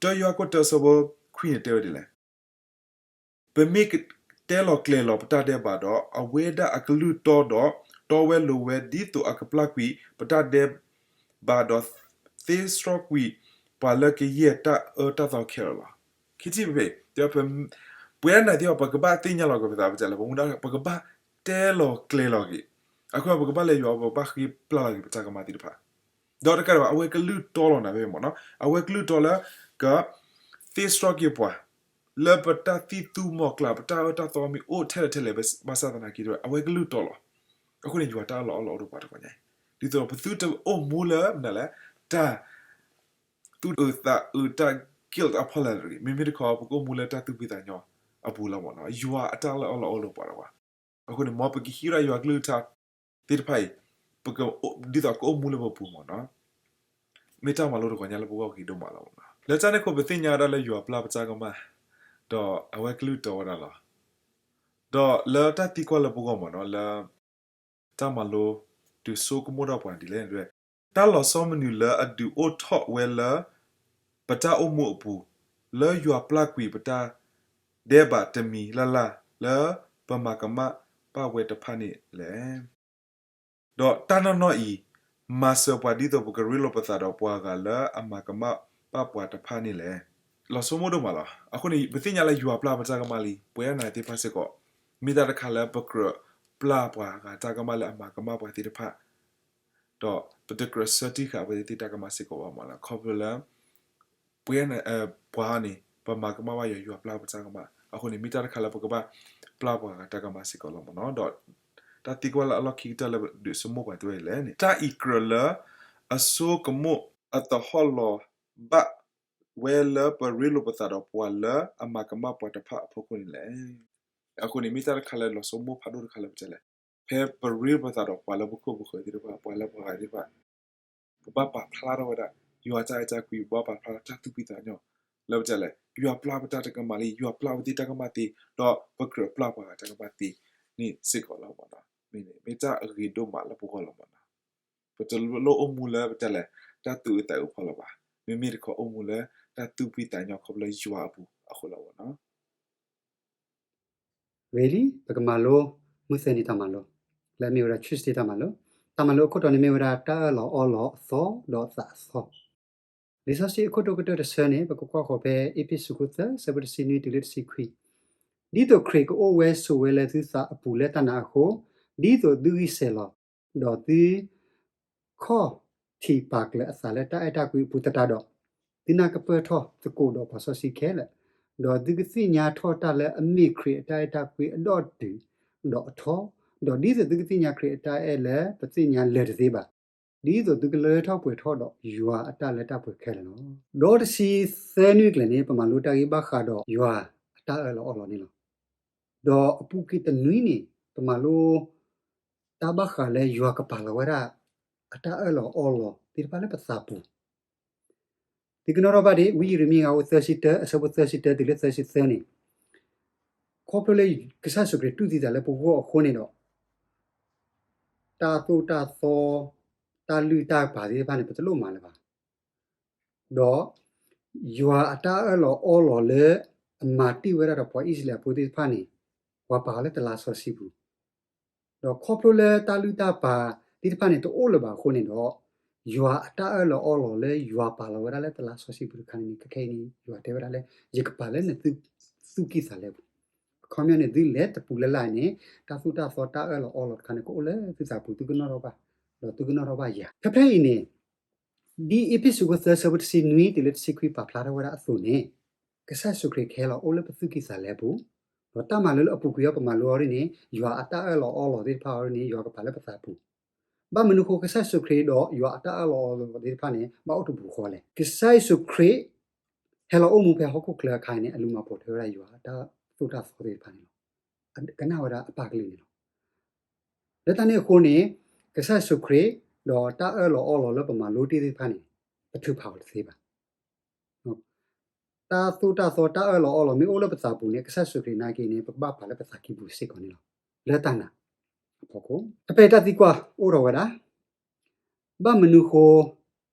တၢယိၤဟၣ်ခိၣ်တၢအဆၢဖိခွံန့ၣ်တဲဝဲဒ်လဲၣ်, ပမ့ၢ်တဲလီၤကျဲၤလီၤပတၢ်ဒဲးဘးဒီး အဝဲဒၣ်အကလုၢ်တီဒီး တီဝဲလိၤဝဲ ဒ်သိးအကပျၢ်ကွံာ်ပတၢ်ဒဲးဘးဒီး သ့စရီကွံာ်ပှၤလၢကယဲၢ်တၢ်အၢတၢ်သီခဲလၢာ်လီၤ. ခံထံၣ်ဖဲဖဲ ပဝဲဒၣ်နၤသ့ၣ်တဖၣ် ပကဘၣ်သ့ၣ်ညါလီၤက့ၤပသး ပတဲလၢပမူဒါ ပကဘၣ်တဲလီၤကျဲၤလီၤက့ၤ, အဃိပကဘၣ်လဲၤယွၤ ပကဘၣ်ဃ့ပျၢ်လီၤက့ၤပတၢ်ကမၣ်သ့ၣ်တဖၣ် ဒီးတကးဒံးဘၣ် အဝဲကလုၢ်တီလီၤနၤဖဲမ့ၢ်နီၤ, အဝဲကလုၢ်တီလၢ ကသ့စရီက့ၤပှၤ လၢပတၢ်သံၣ်သူမီၤကျၢ် ပတၢ်အၢတၢ်သီမ့ၢ်အိၣ်ထဲလဲၣ်ထဲလဲၣ် ဘၣ်ဆၣ်သနာ်က့ အဝဲကလုၢ်တီလီၤ. အဃိန့ၣ် ယွၤတၢ်အၢၣ်လီၤအီလီၤအိၣ်ဒီးပှၤတဂၤညါအံၤ, ဒ်သိးပသုတအိၣ်မူလၢမနုၤလဲၣ်, တၢ် သူၣ်အၢသးအုးတၢ် guilt အဖီလာ်တဂ့ၤ, မ့မ့ၢ်တခီ ပကအိၣ်မူလၢတၢ်သူၣ်ဖှံသးညီအပူၤလီၤမ့ၢ်နီၤ. ယွၤအတၢ်လၢအၢၣ်လီၤအီလီၤပှၤဒီးပှၤ, အဃိန့ၣ် မ်ပကဟံးဒီးယွၤကလုၢ်ကထါသ့ၣ်တဖၣ်အံၤ ပက ဒ်သိးကအိၣ်မူလၢပပူၤမ့ၢ်နီၤ. မ့ၢ်တၢ်မၤလိတဂီၤညါလၢပဂီၢ်ဂ့ၤဒိၣ်မးလီၤမ့ၢ်နီၤ. လၢတၢ်န့ၣ်အဃိပသ့ၣ်ညါဝဲဒၣ်လၢယွၤပျၢ်ပတၢ်ကမၣ်, ဒီးအဝဲကလုၢ်တီဝဲဒၣ်လီၤ. ဒီးလၢတၢ်သံကွၢ်လၢပဂီၢ်မ့ၢ်နီၤ လၢ တၢ်မၤလိတုၤဆိကမိၣ်ထီၣ်ပှၤဒ်လဲၣ်န့ၣ်, တၢ်လီၤဆီမနုၤလၢအဒုးအိၣ်ထီၣ်ဝဲလၢ ပတၢ်အိၣ်မူအပူၤ, လၢယွၤပျၢ်ကွံာ်ပတၢ်ဒဲးဘးတမံၤလၢ်လၢ် လၢပမၤကမၣ်ပာ်ဝဲတဖၣ်န့ၣ်လဲၣ်. ဒီးတၢ်နီၢ်နီၢ်အံၤ မၤစၢၤပှၤဒ်သိးပကရ့လိာ်ပသးဒီးပှၤဂၤလၢအမၤကမၣ်ပာ်ပှၤတဖၣ်န့ၣ်လဲၣ်. လီၤဆိကမိၣ်ဒိၣ်မးလီၤ. အဃိန့ၣ် ပသ့ၣ်ညါလၢယွၤပျၢ်ပတၢ်ကမၣ်လံ, ပဝဲဒၣ်နၤသ့ၣ်တဖၣ်စ့ၢ်ကီး မ့ၢ်တၢ်တခါလၢပကြၢးပျၢ်ပှၤဂၤတၢ်ကမၣ်လၢအမၤကမၣ်ပှၤသ့ၣ်တဖၣ်, ဒီးပတကြၢးဆၢတံၢ်ဃာ်အဝဲသ့ၣ်တၢ်ကမၣ်စ့ၢ်ကီးဘၣ်မ့ၢ်နီၤ. ခီဖျိလၢ ပဝဲ ပှၤန့ၣ် ပမၤကမၣ်ဘၣ်ယွၤ, ယွၤပျၢ်ပတၢ်ကမၣ်. အဃိန့ၣ် မ့ၢ်တၢ်တခါလၢပကဘၣ်ပျၢ်ပှၤဂၤတၢ်ကမၣ်စ့ၢ်ကီးလီၤမ့ၢ်နီၤ. ဒီးတၢ်သံကွၢ်လၢအလီၢ်ခံကတၢၢ်လၢဒုးဆိကမိၣ်ပှၤတဝဲအံၤလဲၣ်န့ၣ်, တၢ်အံးကြၢးလၢအဆိကမိၣ်အသဟီၣ်လီၤဘၣ်ဝဲလၢပရ့လိာ်ပသးဒီးပှၤလၢအမၤကမၣ်ပှၤတဖၣ်အဖီခိၣ်န့ၣ်လဲၣ်. အဃိန့ၣ် မ့ၢ်တၢ်တခါလၢလီၤဆိကမိၣ်ဖးဒိၣ်တခါလၢပတဲလဲၣ်, ဖဲပရ့လိာ်ပသးဒီးပှၤလၢပခိၣ်ပဃၢၤသ့ၣ်တဖၣ်, ပှၤလၢပှၤဂၤသ့ၣ်တဖၣ် ပဘၣ်ပာ်ဖျါထီၣ်ဝဲဒၣ် ယွၤတၢ်အဲၣ်တၢ်ကွံ, ပဘၣ်ပာ်ဖျါထီၣ်တၢ်သူၣ်ဖှံသးညီ လၢပတဲလဲၣ်, ယွၤပျၢ်ပတၢ်တၢ်ကမၣ်လံ, ယွၤပျၢ်ဝဲသ့ၣ်တၢ်ကမၣ်သ့, ဒီးပကြၢးပျၢ်ပှၤဂၤတၢ်ကမၣ်သ့န့ၣ်စ့ၢ်ကီးလီၤမ့ၢ်နီၤ. မ့ၢ်န့ၣ် မ့ၢ်တၢ်အဂ့ၤဒိၣ်မးလၢပဂီၢ်လီၤမ့ၢ်နီၤ. ပတလိၣ်အိၣ်မူလၢပတဲလဲၣ်, တၢ်သူၣ်အုးသးအုးဖီလီၤဘၣ်. မ့မ့ၢ်တခီအိၣ်မူလၢ တၢ်သူၣ်ဖှံသးညီခီဖျိလၢယွၤအပူၤအဃိလီၤမ့ၢ်နီၤ. ဂ့ၤလံ, ပကမၤလိ မုၢ်သၢနံၤတၢ်မၤလိ လၢအမ့ၢ်ဝဲဒၣ် Tuesday တၢ်မၤလိ. တၢ်မၤလိအခိၣ်တီန့ၣ်မ့ၢ်ဝဲဒၣ် တၢ်အၢၣ်လီၤအီလီၤအသီဒီးသးအသီ. လံာ်စီဆှံအခိၣ်တီကတၢၢ်တဆၢန့ၣ် ပကကွၢ်ဃီၤဖဲအ့းဖ့းစူး သၢ ဆၢဖိတဆံနွံတုၤလၢတဆံခွံ, ဒ်သိးခရံာ်ကအိၣ်ဝဲဆိးဝဲလၢသုသးအပူၤလၢတၢ်နာ်အဃိ, ဒ်သိးသုဂံၢ်စဲၤလီၤ, ဒီးသု ခီၣ်ထံးပာ်ကျၢၤအသးလၢတၢ်အဲၣ်တၢ်ကွံအပူၤသတးဒီး, သုနၢ်ကပၢၢ်ထီၣ်သကိးဒီးပှၤစီဆှံခဲလၢာ်, ဒီးသုကသ့ၣ်ညါထီၣ်တၢ်လၢအမ့ၢ်ခရံာ်အတၢ်အဲၣ်တၢ်ကွံအဒီၣ်တုာ်ဒီးအထီ, ဒီးဒ်သိးသုကသ့ၣ်ညါခရံာ်အတၢ်အဲၣ်လၢပသ့ၣ်ညါလၢၤတသ့ဘၣ်, ဒ်သိးသုကလၢထီၣ်ပှဲၤထီၣ်ဒီးယွၤအတၢ်လၢတၢ်ပှဲၤခဲလၢာ်လီၤ. ဒီးတဆံသၢနွံအကျဲၤန့ၣ် ပမၤလိတၢ်ဂ့ၢ်ဘၣ်ဃးဒီးယွၤအတၢ်အၢၣ်လီၤအီလီၤန့ၣ်လီၤ. ဒီးအပူၤကွံာ်တနွံန့ၣ် ပမၤလိ တၢ်ဘၣ်ဃးလၢယွၤကပာ်လီၤဝဲဒၣ် အတၢ်အၢၣ်လီၤအီလီၤသ့ၣ်တဖၣ်လၢပသးပူၤ. သုကနီၣ်ထီၣ်ဘၣ်ဒ် ဝံယံးရမံယၤ အဆၢသၢဆံတၢ အဆၢဖိသၢဆံတၢတုၤလၢသၢဆံသၢန့ၣ်, ခီဖျိလၢကစၢ်ယ့ၣ်ၡူးခရံာ်တူၢ်သံသးလၢပဂီၢ်အဃိန့ၣ်ဒီး တၢ်သိၣ်တၢ်သီ တၢ်လုၢ်တၢ်ပာ်သ့ၣ်တဖၣ်န့ၣ် ပတလိၣ်မၤလၢၤဘၣ်. ဒီး ယွၤအတၢ်အၢၣ်လီၤအီလီၤလၢ အမၤတ့ၢ်ဝဲဒၣ်ဒီးပှၤအံၣ်စရ့လးဖိသ့ၣ်တဖၣ်န့ၣ် ပှၤပာ်အီၤလၢတလါစီဆှံပူၤ, ဒီးခီဖျိလၢတၢ်လုၢ်တၢ်ပာ်သ့ၣ်တဖၣ်န့ၣ် တအိၣ်လၢၤဘၣ်အဃိန့ၣ်ဒီး ယွၤအတၢ်အၢၣ်လီၤအီလီၤလၢယွၤပာ်လီၤဝဲဒၣ်လၢတလါစီဆှံပူၤတခါန့ၣ်န့ၣ် ခဲခဲအံၤန့ၣ် ယွၤတဲဝဲဒၣ်လၢ ယကပာ်လၢနသုသူၣ်ကံၢ်သးလဲပူၤ. အခီပညီန့ၣ် သုလဲၤတပူၤလၢ်လၢ်န့ၣ် တၢ်သိၣ်တၢ်သီတၢ်အၢၣ်လီၤအီလီၤတခါန့ၣ် ကအိၣ်လၢသုသးပူၤ သုကနီၣ်ထီၣ်ဘၣ်, ဒီးသုကနီၣ်ထီၣ်ဘၣ်ယၤ. ဖဲဖဲအံၤန့ၣ် ဒ်အ့းဖ့းစူး သၢ ဆၢဖိတဆံနွံတုၤလၢတဆံခွံပာ်ဖျါထီၣ်ဝဲဒၣ်အသိးန့ၣ်, ကစၢ်ယ့ၣ်ၡူးခရံာ်ကဟဲလီၤအိၣ်လၢပသူၣ်ကံၢ်သးလဲပူၤ, ဒီးတၢ်မၤလိလၢအပူၤကွံာ်အံၤပမၤလိအီၤဒ်န့ၣ် ယွၤအတၢ်အၢၣ်လီၤအီလီၤသ့ၣ်တဖၣ်အံၤဒ်န့ၣ် ယွၤကပာ်လၢပသးပူၤ. ဘၣ်မနုၤအဃိကစၢ်ယ့ၣ်ၡူးခရံာ်ဒီးယွၤအတၢ်အၢၣ်လီၤအီလီၤသ့ၣ်တဖၣ်န့ၣ် ဘၣ်အိၣ်တပူၤဃီလဲၣ်. ကစၢ်ယ့ၣ်ၡူးခရံာ် ဟဲလီၤအိၣ်မူဖဲဟီၣ်ခိၣ်ချၢအခါန့ၣ် အလူၤမၤပိာ်ထွဲဝဲဒၣ်ယွၤအတၢ်သိၣ်တၢ်သီသ့ၣ်တဖၣ်န့ၣ်လီၤ. ကနၣ်ဝဲဒၣ်အပၢ်ကလုၢ်န့ၣ်လီၤ. လၢတၢ်န့ၣ်အဃိန့ၣ် ကစၢ်ယ့ၣ်ၡူးခရံာ် ဒီးတၢ်အၢၣ်လီၤအီလီၤလၢပမၤလိတ့ၢ်သ့ၣ်တဖၣ်န့ၣ် ပထုးဖးအီၤတသ့ဘၣ်. တၢ်သိၣ်တၢ်သီတၢ်အၢၣ်လီၤအီလီၤမ့ၢ်အိၣ်လၢပသးပူၤန့ၣ် ကစၢ်ယ့ၣ်ၡူးခရံာ်နာ်က့န့ၣ် ပကဘၣ်ပာ်လၢပသးကံၢ်ပူၤစ့ၢ်ကီးန့ၣ်လီၤ. လၢတၢ်နာ်အဖီခိၣ် တဖဲတၢ်သံကွၢ်အိၣ်ထီၣ်ဝဲဒၣ် ဘၣ်မနုၤအဃိ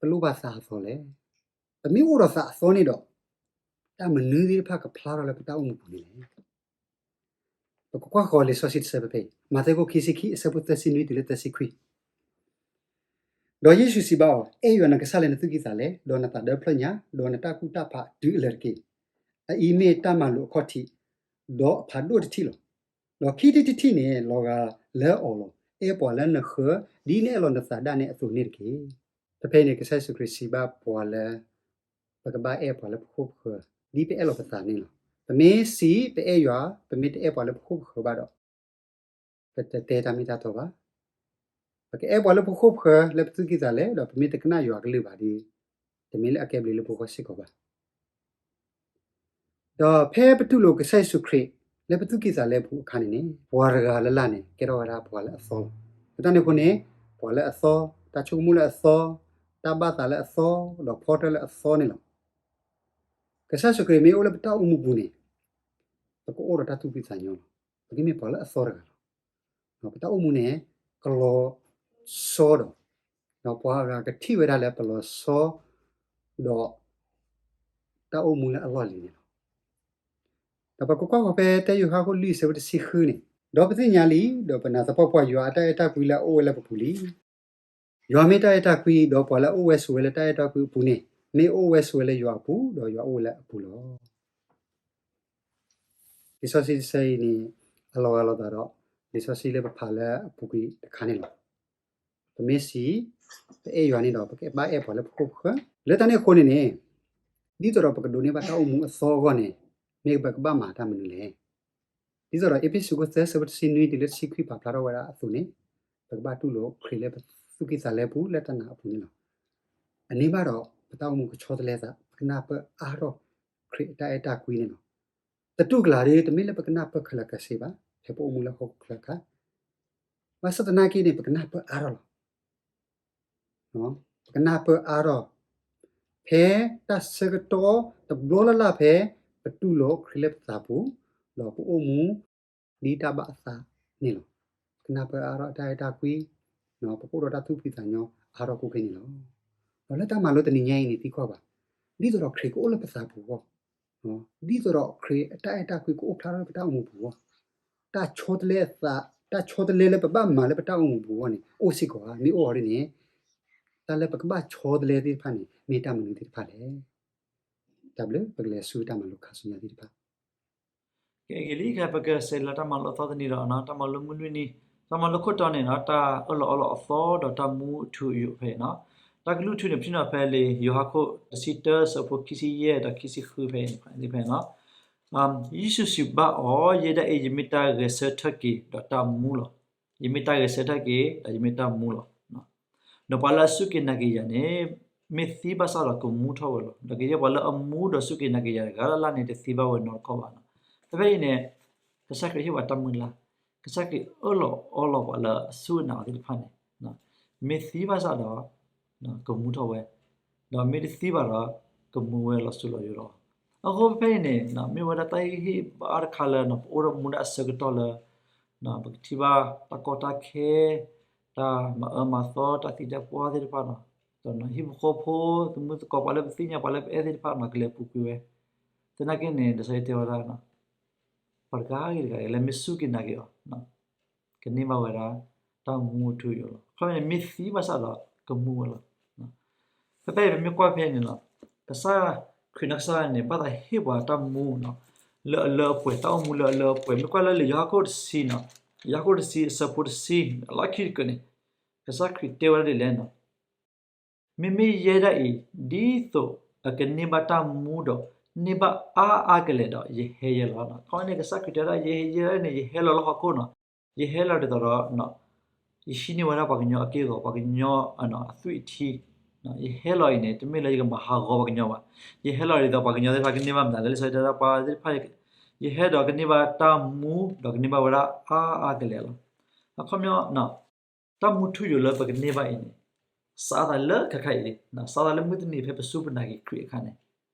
ပလိၣ်ဘၣ်သးအသီလဲၣ်. ပမ့ၢ်အိၣ်ဒီးသးအသီန့ၣ်ဒီး တၢ်မနုၤသ့ၣ်တဖၣ်ကဖျါထီၣ်လၢပတၢ်အိၣ်မူပူၤန့ၣ်လဲၣ်. ပကကွၢ်ဃီၤလံာ်စီဆှံတဆၢဖဲဖဲအံၤ မးသဲခိၣ်ခံဆံခံ အဆၢဖိသၢဆံနွံတုၤလၢသၢဆံခွံ ဒီးယ့ၣ်ၡူးစံးဘၣ်အီၤ, အဲၣ်ယွၤနကစၢ်လၢနသူၣ်ကံၢ်သးလဲ, ဒီးနသးဒီဖျၢၣ်ညါ, ဒီးနတၢ်ကူၣ်တၢ်ဖးတုၤအလၢာ်တက့ၢ်. အအံၤမ့ၢ်တၢ်မၤလိာ်အခီၣ်ထံး, ဒီးအဖးဒိၣ်တထံၣ်လီၤ. ဒီးခံထံၣ်တထံၣ်န့ၣ် လီၤဂာ်လၢအီၤလီၤ. အဲၣ်ပှၤလၢနဃၢၤ ဒ်နအဲၣ်လီၤနသးဒၣ်နဲအသိးန့ၣ်တက့ၢ်. ဖဲဖဲအံၤန့ၣ် ကစၢ်ယ့ၣ်ၡူးခရံာ်စံးဘၣ်ပှၤလၢ ပကဘၣ်အဲၣ်ပှၤလၢပခိၣ်ပဃၢၤ ဒ်ပအဲၣ်လီၤပသးန့ၣ်လီၤ. ပမ့ၢ်စံးပအဲၣ်ယွၤ ပမ့ၢ်တအဲၣ်ပှၤလၢပခိၣ်ပဃၢၤဘၣ်ဒီး ပတတဲတၢ်မ့ၢ်တၢ်တီဘၣ်. ပကအဲၣ်ပှၤလၢပခိၣ်ပဃၢၤလၢပသူၣ်ကံၢ်သးလဲ, ဒီးပမ့ၢ်တကနၣ်ယွၤကလုၢ်ဘၣ်ဒီး တမ့ၢ်လၢအကဲဘျုးလၢပဂီၢ်စ့ၢ်ကီးဘၣ်. ဒီးဖဲပတူၢ်လိာ်ကစၢ်ယ့ၣ်ၡူးခရံာ် လၢပသူၣ်ကံၢ်သးလဲပူၤအခါန့ၣ်န့ၣ် ပှၤတဂၤလၢ်လၢ်န့ၣ် ကဲထီၣ်ဝဲဒၣ်ပှၤလၢအသီလီၤ. လၢတၢ်န့ၣ်အဃိန့ၣ် ပှၤလၢအသီ, တၢ်ဆိကမိၣ်လၢအသီ, တၢ်ဘၣ်သးလၢအသီ, ဒီးဖီတၢၣ်လၢအသီန့ၣ်လီၤ. ကစၢ်ယ့ၣ်ၡူးခရံာ်မ့ၢ်အိၣ်လၢပတၢ်အိၣ်မူပူၤန့ၣ် ပကအိၣ်ဒီးတၢ်သူၣ်ဖှံသးညီလီၤ. ပကမ့ၢ်ပှၤလၢအသီတဂၤလီၤ. ပတၢ်အိၣ်မူန့ၣ် ကလီၤဆီဒီး, ဒီးပှၤဂၤကထံၣ်ဝဲဒၣ်လၢပလီၤဆီဒီး တၢ်အိၣ်မူလၢအလီၢ်လံၤန့ၣ်လီၤ. ဒီးပကကွၢ်ဃီၤဖဲတၢယိၤဟၣ်ခိၣ်လွံၢ်ဆၢဖိတဆံဃုန့ၣ်, ဒီးပသ့ၣ်ညါလံ, ဒီးပနၢ်သပှၢ်ပှၢ်ယွၤအတၢ်အဲၣ်တၢ်ကွံလၢအအိၣ်ဝဲလၢပပူၤလံ. ယွၤမ့ၢ်တၢ်အဲၣ်တၢ်ကွံ, ဒီးပှၤလၢအအိၣ်ဝဲဆိးဝဲလၢတၢ်အဲၣ်တၢ်ကွံအပူၤန့ၣ် မ့ၢ်အိၣ်ဝဲဆိးဝဲလၢယွၤအပူၤ, ဒီးယွၤအိၣ်ဝဲလၢအပူၤလီၤ. လံာ်စီဆှံတဆၢအံၤန့ၣ် အလီၤဂာ်လိာ်သးဒီး လံာ်စီဆှံလၢပဖးလၢအပူၤကွံာ်တခါန့ၣ်လီၤ. ပမ့ၢ်စံး ပအဲၣ်ယွၤန့ၣ်ဒီး ပကဘၣ်အဲၣ်ပှၤလၢပခိၣ်ပဃၢၤ. လၢတၢ်န့ၣ်အဃိန့ၣ်န့ၣ် ဒ်သိးဒီးပကဒိးန့ၢ်ဘၣ်တၢ်အိၣ်မူအသီအဂီၢ်န့ၣ် မ့ၢ်ပကဘၣ်မၤတၢ်မနုၤလဲၣ်. ဒ်သိးဒီးအ့းဖ့းစူးခိၣ်သၢဆၢဖိတဆံနွံတုၤလၢတဆံခွံပာ်ဖျါထီၣ်ဝဲဒၣ်အသိးန့ၣ်, ပကဘၣ်တူၢ်လိာ်ခရံာ်လၢပသူၣ်ကံၢ်သးလဲပူၤလၢတၢ်နာ်အပူၤန့ၣ်လီၤ. အန့ၢ်ဘၣ်ဒီး ပတၢ်အိၣ်မူကဆီတလဲသး, ပကနၢ်ပၢၢ်အါထီၣ်ခရံာ်အတၢ်အဲၣ်တၢ်ကွံန့ၣ်လီၤ. တတူၢ်ကလာ်ဒီး တမ့ၢ်လၢပကနၢ်ပၢၢ်ခဲလၢာ်ခဲဆ့ဘၣ် ဖဲပအိၣ်မူလၢဟီၣ်ခိၣ်ချၢအခါ ဘၣ်ဆၣ်သနာ်က့န့ၣ် ပကနၢ်ပၢၢ်အါထီၣ်လီၤ. ပကနၢ်ပၢၢ်အါထီၣ် ဖဲတၢ်ဆၢကတီၢ်တဘျီလၢ်လၢ်ဖဲ ပတူၢ်လိာ်ခရံာ်လၢပသးပူၤ, ဒီးပအိၣ်မူဒ်တၢ်ဘၣ်အသးန့ၣ်လီၤ. ပကနၢ်ပၢၢ်အါထီၣ်တၢ်အဲၣ်တၢ်ကွံ, ပကအိၣ်ဒီးတၢ်သူၣ်ဖှံသးညီအါထီၣ်ကိးက့န့ၣ်လီၤ. ဒီးလၢတၢ်မၤလိတနံၤညါအံၤန့ၣ် သံကွၢ်ဘၣ်, ဒ်သိးဒီးခရံာ်ကအိၣ်လၢပသးပူၤအဂီၢ်, ဒ်သိးဒီးခရံာ်အတၢ်အဲၣ်တၢ်ကွံကအိၣ်ဖျါထီၣ်လၢပတၢ်အိၣ်မူပူၤအဂီၢ်, တၢ်ဆီတလဲအသး, တၢ်ဆီတလဲလၢပဘၣ်မၤလၢပတၢ်အိၣ်မူပူၤအဂီၢ်န့ၣ် အိၣ်စ့ၢ်ကီးဧါ. မ့ၢ်အိၣ်အီၤဒ်န့ၣ် တၢ်လၢပကဘၣ်ဆီတလဲသ့ၣ်တဖၣ်န့ၣ် မ့ၢ်တၢ်မနုၤသ့ၣ်တဖၣ်လဲၣ်. တၢ်ဘျုး, ပကလဲၤဆူတၢ်မၤလိခါဆူညါသ့ၣ်တဖၣ်. ကဲဂ့ၤလံ ခဲပကစးလၢတၢ်မၤလိအသီတနံၤဒီး တၢ်မၤလိမုၢ်လွံၢ်နံၤ, တၢ်မၤလိခိၣ်တီန့ၣ် တၢ်အၢၣ်လီၤအီလီၤအသီဒီးတၢ်မူအထူအယိာ်ဖဲအံၤန့ၣ်, တၢ်ကလုၢ်ထူန့ၣ် ပထံၣ်န့ၢ်ဖဲလံာ်ယိၤဟၣ်ခိၣ်တဆံတၢ ဆၢဖိခံဆံယဲၢ်ဒီးခံဆံဃုဖဲအံၤန့ၣ်, ယ့ၣ်ၡူးစံးဘၣ်အီၤ, ယဲဒၣ်အံၤ ယမ့ၢ်တၢ်ဂဲၤဆၢထၢၣ်က့ၤဒီးတၢ်မူလီၤ. ယမ့ၢ်တၢ်ဂဲၤဆၢထၢၣ်က့ၤ ဒီးယမ့ၢ်တၢ်မူလီၤ. ဒီးပှၤလၢအစူၢ်က့ၤနာ်က့ၤယၤန့ၣ် မ့ၢ်သံဘၣ်ဆၣ်ဒီးကမူထီၣ်ဝဲလီၤ. ဒီးကယဲၢ်ပှၤလၢအမူဒီးစူၢ်က့ၤနာ်က့ၤယၤတဂၤလၢ်လၢ်န့ၣ် တသံဘၣ်ဝဲနီတခီၣ်ဘၣ်. ဖဲဖဲအံၤန့ၣ် ကစၢ်ခရံာ်ဟ့ၣ်ပှၤတၢ်မုၢ်လၢ်, ကစၢ်ခရံာ်အၢၣ်လီၤအီလီၤပှၤလၢအစူၢ်အနာ်အီၤသ့ၣ်တဖၣ်န့ၣ်, မ့ၢ်သံဘၣ်ဆၣ်ဒီး ကမူထီၣ်ဝဲ, ဒီးမ့ၢ်တသံဘၣ်ဒီး ကမူဝဲလီၤစိၤလီၤယိာ်လီၤ. အဃိဖဲဖဲအံၤန့ၣ် မ့ၢ်ဝဲဒၣ်တၢ်ဟ့ၣ်ဂံၢ်ဟ့ၣ်ဘါတခါလၢ ပအိၣ်ဒီးမူဒၣ်အဆၢကတီၢ်လၢ ပကထံၣ်ဘၣ်တၢ်ကီတၢ်ခဲ, တၢ်မၤအၢမၤသီ, တၢ်သံတၢ်ပှၢ်သ့ၣ်တဖၣ်န့ၣ်, ဟံၣ်ဖိဃီဖိ, သမုၢ်သကိး ပှၤလၢပသ့ၣ်ညါ ပှၤလၢပအဲၣ်သ့ၣ်တဖၣ်န့ၣ် ကလဲၤပူၤကွံာ်ဝဲ. သနာ်က့န့ၣ် လံာ်စီဆှံတဲဝဲဒၣ် ပှၤတဂၤဂ့ၤတဂၤဂ့ၤ လၢမ့ၢ်စူၢ်က့ၤနာ်က့ၤအီၤ ကန့ၢ်ဘၣ်ဝဲဒၣ် တၢ်မူအထူအယိာ်လီၤ. ခီမ့ၢ်န့ၣ် မ့ၢ်သံဘၣ်ဆၣ်ဒီး ကမူဝဲလီၤ. ဖဲဖဲအံၤ ပမ့ၢ်ကွၢ်ဖဲန့ၣ်လီၤ, ကစၢ်ခရံာ်နီၢ်ကစၢ်န့ၣ် ဘၣ်သးဟ့ၣ်ပှၤတၢ်မူ လၢအလၢအပှဲၤ, တၢ်အိၣ်မူလၢအလၢအပှဲၤ. မ့ၢ်ကွၢ်လၢလံာ်ယိၤဟၣ်ခိၣ်တဆံန့ၣ်, ယိၤဟၣ်ခိၣ်တဆံ အဆၢဖိတဆံ အလီၢ်ခံတကၢၢ်န့ၣ်, ကစၢ်ခရံာ်တဲဝဲဒၣ်ဒ်လဲၣ်န့ၣ် မ့မ့ၢ်ယဲဒၣ်အံၤ ဒ်သိးအကန့ၢ်ဘၣ်တၢ်မူဒီး န့ၢ်ဘၣ်အါအါကလဲာ်ဒီး ယဟဲယဲလီၤ. ခီမ့ၢ်န့ၣ် ကစၢ်ခရံာ်တဲဝဲဒၣ် ယဟဲယဲန့ၣ် ယဟဲလီၤလၢဟီၣ်ခိၣ်န့ၣ်, ယဟဲလီၤဒ်သိးဒီး ယဟံးန့ၢ်ဝဲဒၣ်ပှၤကညီအက့ၢ်အဂီၤ, ပှၤကညီအသွံၣ်အထံ, ယဟဲလီၤအံၤန့ၣ် တမ့ၢ်လၢယကမၤဟးဂီၤပှၤကညီဘၣ်. ယဟဲလီၤဒ်သိးပှၤကညီသ့ၣ်တဖၣ်ကန့ၢ်ဘၣ်မနုၤလဲၣ်, လံာ်စီဆှံတဲဒၣ်ပှၤသ့ၣ်တဖၣ် ယဟဲဒီးကန့ၢ်ဘၣ်တၢ်မူ ဒီးကန့ၢ်ဘၣ်ဝဲဒၣ်အါအါကလဲာ်လီၤ. အခီပညီ တၢ်မူထူယိာ်လၢပကန့ၢ်ဘၣ်အံၤန့ၣ် စးထီၣ်သးလၢခဲခါအံၤလံ, စးထီၣ်သးလၢမုၢ်တနံၤဖဲပစူၢ်ပနာ်က့ၤခရံာ်အခါန့ၣ်,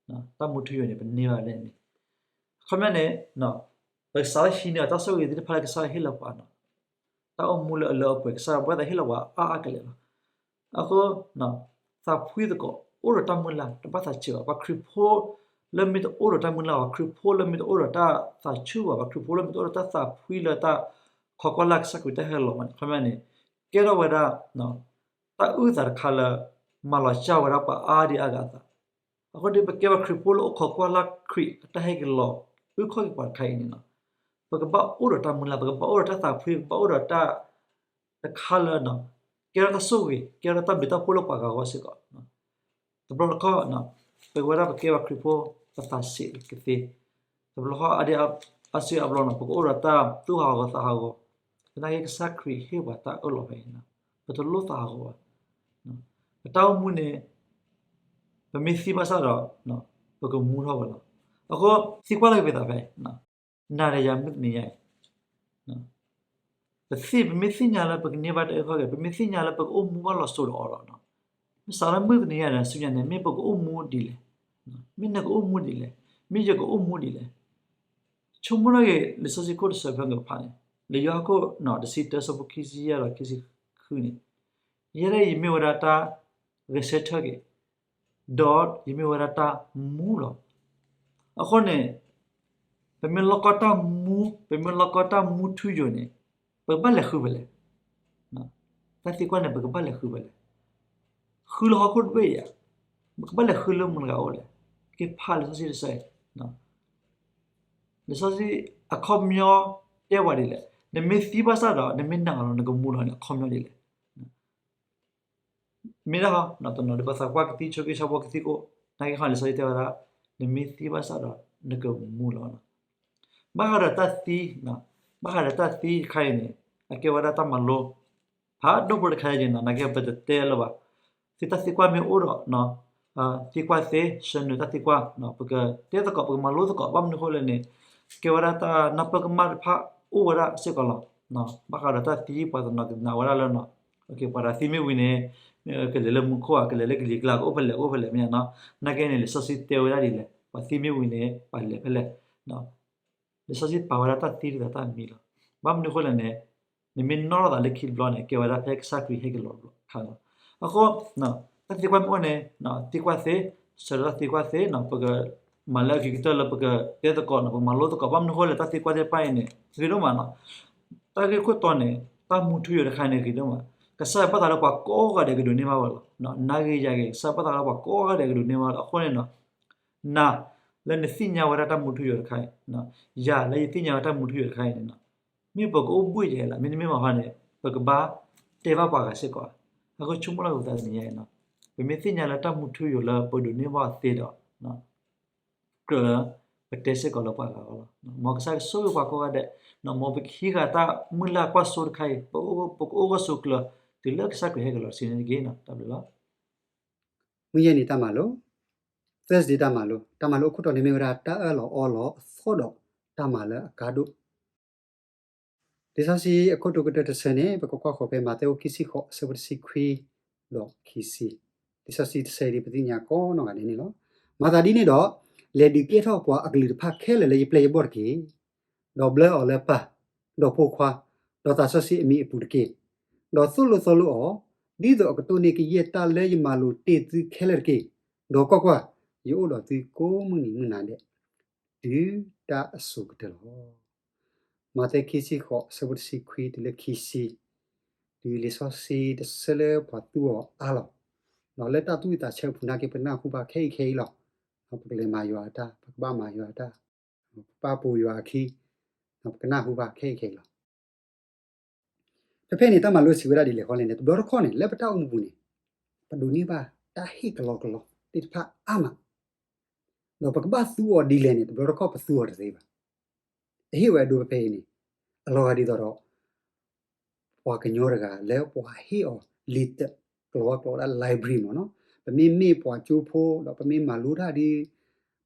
တၢ်မူထူယိာ်န့ၣ် ပန့ၢ်ဘၣ်လၢန့ၣ်. အခီပညီန့ၣ် ပကစးထီၣ်ဟံးန့ၢ်အီၤတၢ်ဆိၣ်ဂ့ၤသ့ၣ်တဖၣ်လၢကစၢ်ယွၤဟ့ၣ်လီၤပှၤန့ၣ်, တၢ်အိၣ်မူလၢအလၢအပှဲၤ ကစၢ်ယွၤဘၣ်သးဟ့ၣ်လီၤပှၤအါအါကလဲာ်လီၤ. အဃိ သးဖှံသကိး အိၣ်ဒီးတၢ်မုၢ်လၢ် တဘၣ်သးဆံးဘၣ်. ပှၤခရံာ်ဖိလၢမ့ၢ်တအိၣ်ဒီးတၢ်မုၢ်လၢ်, ပှၤခရံာ်ဖိလၢမ့ၢ်တအိၣ်ဒီးတၢ်သးဆူၣ်ဘၣ်, ပှၤခရံာ်ဖိလၢမ့ၢ်တအိၣ်ဒီးတၢ်သးဖှံလၢတၢ်ခိးကွၢ်လၢ်ကစၢ်ခရံာ်တၢ်ဟဲလီၤဘၣ်န့ၣ်, အခီပညီန့ၣ် ကဲထီၣ်ဝဲဒၣ် တၢ်အုၣ်သးတခါလၢ မၤလီၤစၢ်ဝဲဒၣ်ပှၤအါဒံအါဂၤအသး. အဃိန့ၣ် ပကဲပှၤခရံာ်ဖိလၢအိၣ်ခိးကွၢ်လၢ်ခရံာ်အတၢ်ဟဲက့ၤလီၤ အုၣ်ခီၣ်က့ၤပှၤတခါအံၤန့ၣ်လီၤ. ပကဘၣ်အိၣ်ဒီးတၢ်မုၢ်လၢ်, ပကဘၣ်အိၣ်ဒီးတၢ်သးဖှံ, ပကဘၣ်အိၣ်ဒီးတၢ်တခါလၢ ကဲထီၣ်တၢ်ဆိၣ်ဂ့ၤ, ကဲထီၣ်တၢ်ဘျုးတၢ်ဖှိၣ်လၢပှၤဂၤအဂီၢ်စ့ၢ်ကီး. တဘျီတခီၣ် ပဝဲဒၣ်ပကဲပှၤခရံာ်ဖိ ပသးဆံးကသ့, တဘျီတခီၣ်အါဒံအါဆူၣ်အါဘျီန့ၣ် ပကအိၣ်ဒီးတၢ်သူၣ်ဟးဂီၤသးဟးဂီၤ, သနာ်က့ကစၢ်ခရံာ်ဟ့ၣ်ပှၤတၢ်အၢၣ်လီၤဖဲအံၤန့ၣ် ပတလိၣ်သးဟးဂီၤဘၣ်. ပတၢ်အိၣ်မူန့ၣ် ပမ့ၢ်သံဘၣ်ဆၣ်ဒီး ပကမူထီၣ်ဝဲလီၤ. အဃိ သံကွၢ်လၢက့ၤပသးဖဲ နၤဒီးယၤမုၢ်တနံၤညါအံၤ ပသ့ၣ် ပမ့ၢ်သ့ၣ်ညါလၢပကန့ၢ်ဘၣ်တၢ်အုၣ်ခီၣ်က့ၤ ပမ့ၢ်သ့ၣ်ညါလၢပကအိၣ်မူဘၣ်လီၤစိၤဒီးအီၤဒီး မ့ၢ်စးလၢမုၢ်တနံၤညါဒီးဆူညါန့ၣ် မ့ၢ်ပကအိၣ်မူဒ်လဲၣ်, မ့ၢ်နကအိၣ်မူဒ်လဲၣ်, မ့ၢ်ယကအိၣ်မူဒ်လဲၣ်. ဆိကမိၣ်ထီၣ်က့ၤ လံာ်စီဆှံခိၣ်တဆၢဖဲကဖးန့ၣ် လံာ်ယိၤဟၣ်ခိၣ် တဆံတၢအဆၢဖိခံဆံယဲၢ်ဒီးခံဆံဃုန့ၣ်, ယဲဒၣ်ယမ့ၢ်ဝဲဒၣ်တၢ်ဂဲၤဆၢထၢၣ်က့ၤ ဒီးယမ့ၢ်ဝဲဒၣ်တၢ်မူလီၤ. အဃိန့ၣ် ပမ့ၢ်လိၣ်ကီၢ်တၢ်မူ, ပမ့ၢ်လိၣ်ကီၢ်တၢ်မူထူယိာ်န့ၣ် ပကဘၣ်လဲၤဃုဖဲလဲၣ်. တၢ်သံကွၢ်န့ၣ် ပကဘၣ်လဲၤဃုဖဲလဲၣ်. ဃုလၢဟီၣ်ခိၣ်တဘ့ၣ်ဧါ, ပကဘၣ်လဲၤဃုလၢမတၤတဂၤအိၣ်လဲၣ်. က့ၤဖးလံာ်စီဆှံတဆၢအံၤ လံာ်စီဆှံအခီပညီတဲပှၤဒ်လဲၣ်, နမ့ၢ်သံဘၣ်ဆၣ်ဒီး နမ့ၢ်နာ်လီၤ နကမူလီၤန့ၣ် အခီပညီဒ်လဲၣ်. မ့ၢ်ဒၣ်ဟီ တနီၤဒ်ပသးကွၢ်ကသံၣ်ဆိက့ဆၣ်ဖိကသံၣ်အိၣ်, နာ်က့ၤဟီ လံာ်စီဆှံတဲဝဲဒၣ် နမ့ၢ်သံဘၣ်ဆၣ်ဒီး နကမူလီၤ. ဘၣ်ဃးဒီးတၢ်သံ, ဘၣ်ဃးဒီးတၢ်သံတခါအံၤန့ၣ် အကဲဝဲဒၣ်တၢ်မၤလိ ဖးဒိၣ်ဖိတခါအံၤန့ၣ် နာ်က့ၤပတတဲလၢၤဘၣ်. သုတၢ်သံကွၢ်မ့ၢ်အိၣ်ဒီး သံကွၢ်သ့, ဆှၢနုာ်တၢ်သံကွၢ်, ပကတဲသကိး ပကမၤလိသကိး ဘၣ်မနုၤအဃိလဲၣ်န့ၣ် ကဲဝဲဒၣ်တၢ်နၢ်ပၢၢ်ကမၣ်တဖၣ်အိၣ်ဝဲဒၣ်စ့ၢ်ကီးလီၤ. ဘၣ်ဃးဒီးတၢ်သံ ပှၤတနီၤကနာ်ဝဲဒၣ်လၢ ပှၤဒီးသံမ့ၢ်ဝံၤန့ၣ် ကလဲၤလၢမူခိၣ်ဧါ, ကလဲၤလၢကလံၤကျါ ကအိၣ်ဖဲလဲၣ် ကအိၣ်ဖဲလဲၣ် မ့ၢ်ဧါနီၤ. နာ်က့ၤန့ၣ် လံာ်စီဆှံတဲဝဲဒၣ်ဒ်လဲၣ်, ပှၤသံမ့ၢ်ဝံၤန့ၣ် ပှၤလဲၤဖဲလဲၣ်. လံာ်စီဆှံပာ်ဝဲဒၣ်တၢ်သံဒ်သိးတၢ်မံလီၤ. ဘၣ်မနုၤအဃိလဲၣ်န့ၣ် နမ့ၢ်နီၣ်ထီၣ်သးလၢခံတဘျီန့ၣ် ကဲဝဲဒၣ်ဖဲကစၢ်ခရံာ်ဟဲက့ၤလီၤတဘျီခါလီၤ. အဃိ တၢ်သံကွၢ်မ့ၢ်အိၣ်န့ၣ် သံကွၢ်သ့, ဆှၢဒီးတၢ်သံကွၢ်သ့နီၤ, ပကမၤလၢအဂ့ၤကတၢၢ်လၢပကတဲသကိးနီၤ, ပကမၤလိသကိး ဘၣ်မနုၤအဃိလဲၣ် တၢ်သံကွၢ်သ့ၣ်တဖၣ်အံၤန့ၣ် ဂ့ၤဒိၣ်မးနီၤ. တၢ်ဂ့ၢ်ခိၣ်တီန့ၣ် တၢ်မူထူယိာ်တခါန့ၣ် ဂ့ၤဒိၣ်မး, ကစၢ်ယွၤဘၣ်သးလၢပှၤကိးဂၤဒဲးကဒိးန့ၢ်ဘၣ်ဝဲလီၤ. နၤဂ့ၤယၤဂ့ၤ ကစၢ်ယွၤဘၣ်သးလၢပှၤကိးဂၤဒဲးကဒိးန့ၢ်ဘၣ်လီၤ. အဃိန့ၣ်နီၤ နၤလၢနသ့ၣ်ညါဝဲဒၣ်တၢ်မူထူယိာ်တခါအံၤ, ယၤလၢယသ့ၣ်ညါဝဲတၢ်မူထူယိာ်တခါအံၤန့ၣ်နီၤ, မ့ၢ်ပကအိၣ်ဘှံးယဲလီၤ, မ့တမ့ၢ်ဘၣ်ဟီန့ၣ် ပကဘၣ်တဲဘၣ်ပှၤဂၤစ့ၢ်ကီး. အဃိဆိကမိၣ်လၢပသးတနံၤညါအံၤနီၤ, ပမ့ၢ်သ့ၣ်ညါလၢတၢ်မူထူယိာ်လၢပဒိးန့ၢ်ဘၣ်သ့ဒီး ကြၢးလၢ ပတဲစ့ၢ်ကီးလၢပှၤဂၤအဂီၢ်လီၤ. မ်ကစၢ်ကဆိၣ်ဂ့ၤပှၤကိးဂၤဒဲး, မ်ပကဟံးဃာ်တၢ်မုၢ်လၢ်ကွၢ်စိတခါအံၤ, ပကအိၣ်ဂၢၢ်ဆိးကျၢၤ တုၤလၢကစၢ်ခရံာ်ဟဲက့ၤလီၤတဆံန့ၣ်တက့ၢ်. တၢ်ဘျုးလီၤ. မုၢ်ယဲၢ်နံၤတၢ်မၤလိ, Thursday တၢ်မၤလိ, တၢ်မၤလိအခိၣ်တီန့ၣ်မ့ၢ်ဝဲဒၣ် တၢ်အၢၣ်လီၤအီလီၤအသီဒီးတၢ်မၤလၢအကါဒိၣ်. လံာ်စီဆှံအခိၣ်တီကတၢၢ်တဆၢန့ၣ် ပကကွၢ်ဃီၤဖဲမးသဲအခိၣ်ခံဆံဃိး အဆၢဖိတဆံခွံ ဒီးခံဆံ. လံာ်စီဆှံတဆၢအံၤဒ်ပသ့ၣ်ညါကိးနီၢ်ဂၤဒဲးန့ၣ်လီၤ. မၤသးဒ်န့ၣ်ဒီး လဲၤဒုးကဲထီၣ်ပှၤအကလုာ်တဖၣ်ခဲလၢာ်လၢယပျဲၢ်ယဘီၣ်တက့ၢ်. ဒီးဘျၢအီၤလၢပၢ်, ဒီးဖိခွါ, ဒီးသးစီဆှံအမံၤအပူၤတက့ၢ်. ဒီးသိၣ်လိသီလိအီၤ, ဒ်သိးအကတိၢ်န့ၢ်ကယဲၢ်တၢ်လၢယမၤလိာ်တ့ၢ်သုခဲလၢာ်တက့ၢ်. ဒီးကွၢ်ကွၢ်, ယအိၣ်ဒီးသုကိးမုၢ်နံၤမုၢ်နၤဒဲး တုၤတၢ်အစိၤကတၢၢ်လီၤ. မးသဲခံဆံဃိး အဆၢဖိတဆံခွံတုၤလၢခံဆံ, တုၤလံာ်စီဆှံတဆၢလၢပှၤသူအီၤအါလီၤ. ဒီးလၢတၢ်သူၣ်ဝံၣ်သးဆၢအပူၤနာ်က့ ပကနၢ်ဟူဘၣ်ခဲအံၤခဲအံၤလီၤ. ပကလဲၤမၤယွၤအတၢ်, ပကဘၣ်မၤယွၤအတၢ်, ပဘၣ်ပိာ်ယွၤအခံ, ပကနၢ်ဟူဘၣ်ခဲအံၤခဲအံၤလီၤ. ဖဲဖဲန့ၣ် တၢ်မၤလိစံးဝဲဒၣ်ဒ်လဲၣ်ဃီလဲၣ်န့ၣ် တဘျီတခီၣ်န့ၣ် လၢပတၢ်အိၣ်မူပူၤန့ၣ် ပဒိးန့ၢ်ဘၣ်တၢ်ဟ့ၣ်ကလီကလီသ့ၣ်တဖၣ်အါမး, ဒီးပကဘၣ်သူအီၤဒ်လဲၣ်န့ၣ် တဘျီတခီၣ်ပသူအီၤတသ့ဘၣ်. အဟ့ၣ်ဝဲအဒိဖဲဖဲအံၤန့ၣ် အလီၤဂာ်ဒ်သိးဒီး ပှၤကညီတဂၤလၢပှၤဟ့ၣ်အီၤလံာ်တၢး ကလီၤဝါကျိာ်ဝဲဒၣ် library မ့ၢ်နီၤ. ပမ့မ့ၢ်ပှၤကၠိဖိ ဒီးပမ့ၢ်မၤလိတၢ်ဒီး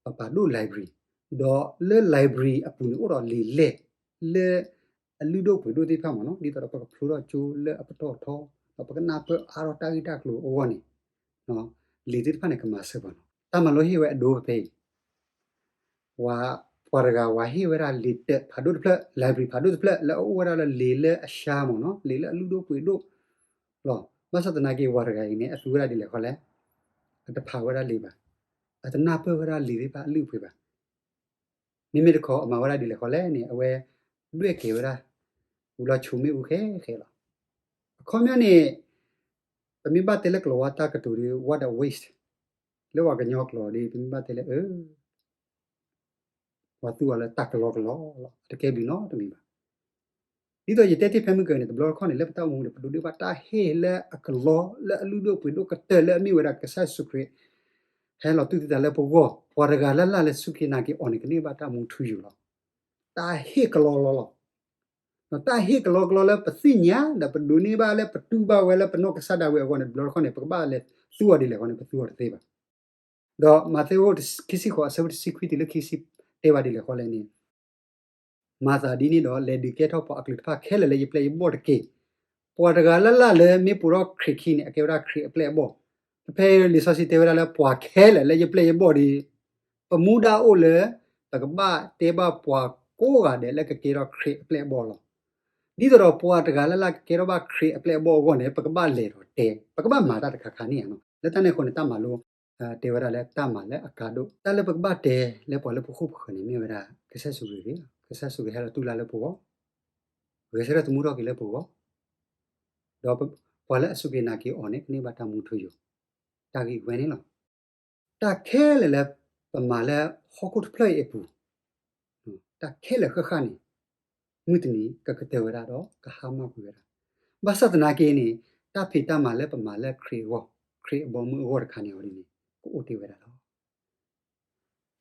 ပပာ်ဒိၣ် library, ဒီးလၢ library အပူၤန့ၣ် အိၣ်ဒီးလံာ်လဲၢ်လၢအလုၢ်ဒိၣ်ပှ့ၤဒိၣ်သ့ၣ်တဖၣ်မ့ၢ်နီၤ, ဒ်သိးဒီးပကဖျိထီၣ်ကၠိလၢအပတီၢ်ထီ, ဒီးပကနၢ်ပၢၢ်အါထီၣ်တၢ်ဂ့ၢ်တၢ်ကျိၤအဂီၢ်န့ၣ် လံာ်သ့ၣ်တဖၣ်န့ၣ် ကမၤစၢၤပှၤလီၤ. တၢ်မၤလိဟ့ၣ်ဝဲအဒိဖဲအံၤ ပှၤတဂၤဝဲဟ့ၣ်ဝဲဒၣ်လံာ်တၢးဖးဒိၣ်တဖျၢၣ်, library ဖးဒိၣ်တဖျၢၣ် လၢအအိၣ်ဝဲဒၣ်လၢလံာ်လၢအရှါမ့ၢ်နီၤ, လံာ်လၢအလုၢ်ဒိၣ်ပှ့ၤဒိၣ်လီၤ. ဘၣ်ဆၣ်သနာ်က့ ပှၤတဂၤအံၤန့ၣ် အသူဝဲဒၣ်ဒ်လဲၣ်ဃီလဲၣ်, အတဖးဝဲဒၣ်လံာ်ဘၣ်, အတနၢ်ပၢၢ်ဝဲဒၣ်လံာ်သ့ၣ်တဖၣ်အလုၢ်အပှ့ၤဘၣ်. မ့မ့ၢ်တခီ အမၤဝဲဒၣ်ဒ်လဲၣ်ဃီလဲၣ်န့ၣ် အဝဲဒွဲၣ်က့ၤဝဲဒၣ် ဝံၤလီၤဆိမ့ၣ်အူဃဲဃဲလီၤ. အခီပညီန့ၣ် ပမ့ၢ်ဘၣ်တဲလၢကလီၤဝါတၢ်ကတိၤဒီး what a waste, လၢပှၤကညီကျိာ်ဒီး ပမ့ၢ်ဘၣ်တဲလၢ အၢ ပှၤသူအီၤလၢတၢ်ကလီကလီလီၤ, တကဲဘျုးနီတမံၤဘၣ်. ဒ်သိးယတဲတ့ၢ်ဖဲမုၢ်ကၢၤန့ၣ် တဘျီတခီၣ်န့ၣ် လၢပတၢ်အိၣ်မူန့ၣ် ပဒိးန့ၢ်ဘၣ်တၢ်ဟ့ၣ်လၢအကလီ လၢအလုၢ်ဒိၣ်ပှ့ၤဒိၣ်ကတၢၢ်လၢအမ့ၢ်ဝဲဒၣ်ကစၢ်ယ့ၣ်ၡူးခရံာ် ဟဲလီၤတူၢ်သံသးလၢပဂီၢ်, ပှၤတဂၤလၢ်လၢ်လၢစူၢ်က့ၤနာ်က့ၤအီၤန့ၣ် ကန့ၢ်ဘၣ်တၢ်မူထူယိာ်လီၤ. တၢ်ဟ့ၣ်ကလီကလီလီၤ. ဒီးတၢ်ဟ့ၣ်ကလီကလီလၢပသ့ၣ်ညါ ဒီးပဒိးန့ၢ်ဘၣ်လၢပတူၢ်ဘၣ်ဝဲလၢပနီၢ်ကစၢ်ဒၣ်ဝဲအဂီၢ်န့ၣ် တဘျီတခီၣ်န့ၣ် ပကဘၣ်လဲၤသူအီၤဒ်လဲၣ်ဃီန့ၣ် ပသူအီၤတသ့ဘၣ်. ဒီးမးသဲအခိၣ်ခံဆံဃိး အဆၢဖိတဆံခွံတုၤလၢခံဆံ တဲဘၣ်ဒ်လဲၣ်ဃီလဲၣ်န့ၣ် မၤသးဒ်န့ၣ်ဒီး လဲၤဒုးကဲထီၣ်ပှၤအကလုာ်တဖၣ်ခဲလၢာ်လၢယပျဲၢ်ယဘီၣ်တက့ၢ်. ပှၤတဂၤလၢ်လၢ်လၢမ့ၢ်ပိာ်ထီၣ်ခရံာ်ခံန့ၣ် အကဲဝဲဒၣ်ခရံာ်အပျဲၢ်အဘီၣ်. ဖဲဖဲလံာ်စီဆှံတဲဝဲဒၣ်လၢ ပှၤခဲလၢာ်လၢယပျဲၢ်ယဘီၣ်ဒီး ပမူဒါအိၣ်လၢ ပကဘၣ်တဲဘၣ်ပှၤကိးဂၤဒဲးလၢကကဲထီၣ်ခရံာ်အပျဲၢ်အဘီၣ်လီၤ. ဒ်သိးဒီးပှၤတဂၤလၢ်လၢ်ကကဲထီၣ်ဘၣ်ခရံာ်အပျဲၢ်အဘီၣ်အဂီၢ်န့ၣ် ပကဘၣ်လဲၤဒီးတဲ, ပကဘၣ်မၤတၢ်တခါခါန့ၣ်ဧါ. လၢတၢ်န့ၣ်အဃိန့ၣ် တၢ်မၤလိ တဲဝဲဒၣ်လၢတၢ်မၤလၢအကါဒိၣ်, တၢ်လၢပကဘၣ်တဲလၢပှၤလၢပခိၣ်ပဃၢၤန့ၣ် မ့ၢ်ဝဲဒၣ် ကစၢ်ယ့ၣ်ၡူးခရံာ်ဂ့ၤလီၤ. ကစၢ်ယ့ၣ်ၡူးခရံာ်ဟဲလီၤတူၢ်လၢ်လၢပဂီၢ်, ဂဲၤဆၢထၢၣ်သမူထီၣ်က့ၤလၢပဂီၢ်, ဒီးပှၤလၢအစူၢ်က့ၤနာ်က့ၤအီၤန့ၣ် ကန့ၢ်ဘၣ်တၢ်မူထူယိာ်, တၢ်ဂ့ၢ်ဝဲန့ၣ်လီၤ. တၢ်ခဲလၢာ်လၢပမၤလၢဟီၣ်ခိၣ်တဖျၢၣ်အံၤအပူၤ, တၢ်ခဲလၢာ်ဃၣ်ဃၣ်န့ၣ် မုၢ်တနံၤကကတၢၢ်ဝဲဒၣ်ဒီးကဟါမၢ်ကွံာ်ဝဲဒၣ်. ဘၣ်ဆၣ်သနာ်က့န့ၣ် တၢ်ဖံးတၢ်မၤလၢပမၤလၢခရံာ်အဂီၢ်, ခရံာ်အဘီအမုၢ်အဂီၢ်တခါန့ၣ်အီၤဒ်န့ၣ် ကအိၣ်တ့ၢ်ဝဲဒၣ်လီၤ.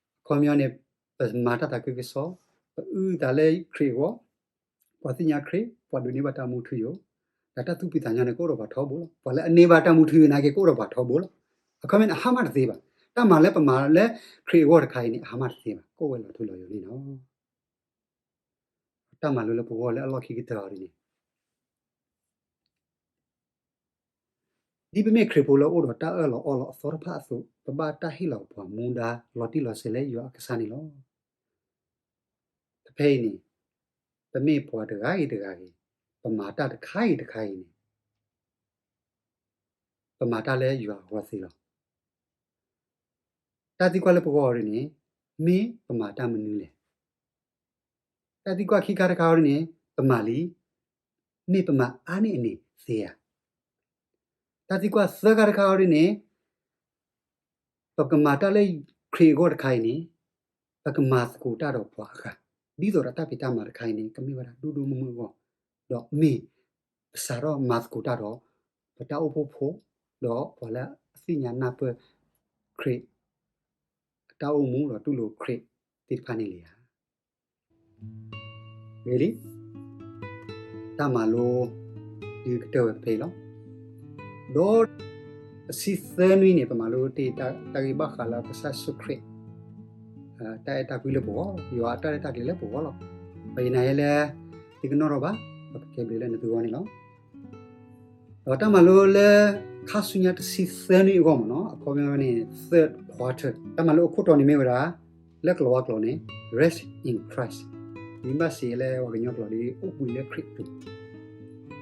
အခီပညီန့ၣ် ပမၤတၢ်သးခုကစီၣ်, ပအုၣ်သးလၢခရံာ်အဂီၢ်, ပှၤသ့ၣ်ညါခရံာ်, ပှၤဒိးန့ၢ်ဘၣ်တၢ်မူထူယိာ်, ဒီးတၢ်သူၣ်ဖှံသးညီန့ၣ် ကအိၣ်ဒီးပှၤထီဘိလီၤ. ပှၤလၢအန့ၢ်ဘၣ်တၢ်မူထူယိာ်နာ်က့ ကအိၣ်ဒီးပှၤထီဘိလီၤ. အခီပညီန့ၣ် အဟါမၢ်တသ့ဘၣ်. တၢ်မၤလၢပမၤလၢခရံာ်အဂီၢ်တခါအံၤန့ၣ် အဟါမၢ်တသ့ဘၣ်, ကအိၣ်ဝဲလီၤထူလီၤယိာ်န့ၣ်လီၤ. တၢ်မၤလိလၢပဂီၢ်လၢအလီၢ်ခံကတၢၢ်အီၤဒ်န့ၣ် ဒ်ပမ့ၢ်ခရံာ်ဖိလၢအိၣ်ဒီးတၢ်အၢၣ်လီၤအီလီၤအသီတဖၣ်အသိး, ပဘၣ်တၢ်ဟ့ၣ်လီၤပှၤမူဒါလီၤတံၢ်လီၤဆဲးလၢယွၤအကစၢ်န့ၣ်လီၤ. ဖဲအံၤန့ၣ် ပမ့ၢ်ပှၤတဂၤဂ့ၤတဂၤဂ့ၤ, ပမၤတၢ်တခါဂ့ၤတခါဂ့ၤန့ၣ် ပမၤတၢ်လၢယွၤအဂီၢ်သ့လီၤ. တၢ်သံကွၢ်လၢပဂီၢ်အီၤဒ်န့ၣ် မ့ၢ်ပမၤတၢ်မနုၤလဲၣ်. တၢ်သံကွၢ်ခံခါတခါအီၤဒ်န့ၣ် ပမၤလံ, မ့ၢ်ပမၤအါန့ၢ်အန့ၣ်သ့ဧါ. တၢ်သံကွၢ်သၢခါတခါအီၤဒ်န့ၣ် ပကမၤတၢ်လၢခရံာ်အဂီၢ်တခါအံၤန့ၣ် ပကမၤသကိးတၢ်ဒီးပှၤအဂၤ ဒ်သိးဒီးတၢ်ဖံးတၢ်မၤတခါအံၤန့ၣ် ကမ့ၢ်ဝဲဒၣ်ဒိၣ်ဒိၣ်မုၢ်မုၢ်အဂီၢ်, ဒီးမ့ၢ်ပစးထီၣ်မၤသကိးတၢ်ဒီး ပတၢ်အိၣ်ဖှိၣ်ဖိ ဒီးပှၤလၢအသ့ၣ်ညါနၢ်ပၢၢ်ခရံာ် အတၢ်အိၣ်မူဒီးတူၢ်လိာ်ခရံာ်သ့ၣ်တဖၣ်န့ၣ်လံဧါ. ဂ့ၤလံ, တၢ်မၤလိ ဒုးကတၢၢ်ဝဲဖဲအံၤလီၤ. ဒီးတဆံသၢနွံန့ၣ် ပမၤလိတ့ၢ်တၢ်ဂ့ၢ်ဘၣ်ဃးလၢကစၢ်ယ့ၣ်ၡူးခရံာ် တၢ်အဲၣ်တၢ်ကွံလၢပဂီၢ်, ယွၤအတၢ်ရဲၣ်တၢ်ကျဲၤလၢပဂီၢ်လီၤ. ဒီးယနာ်ဟဲလၢ သုကနီၣ်ထီၣ်ဘၣ်, ဒီးကကဲဘျုးလၢနသုဂီၢ်န့ၣ်လီၤ. ဒီးတၢ်မၤလိလၢ ခါဆူညါတဆံသၢနွံအဂီၢ်မ့ၢ်နီၤ, အခီပညီန့ၣ် third quarter, တၢ်မၤလိအခိၣ်တီန့ၣ်မ့ၢ်ဝဲဒၣ် လၢကလၤဝါကျိာ်န့ၣ် Rest in Christ, ဒ်ဘၣ်စံးလၢပှၤကညီကျိာ်ဒီး အိၣ်ဘှံးလၢခရံာ်အပူၤ,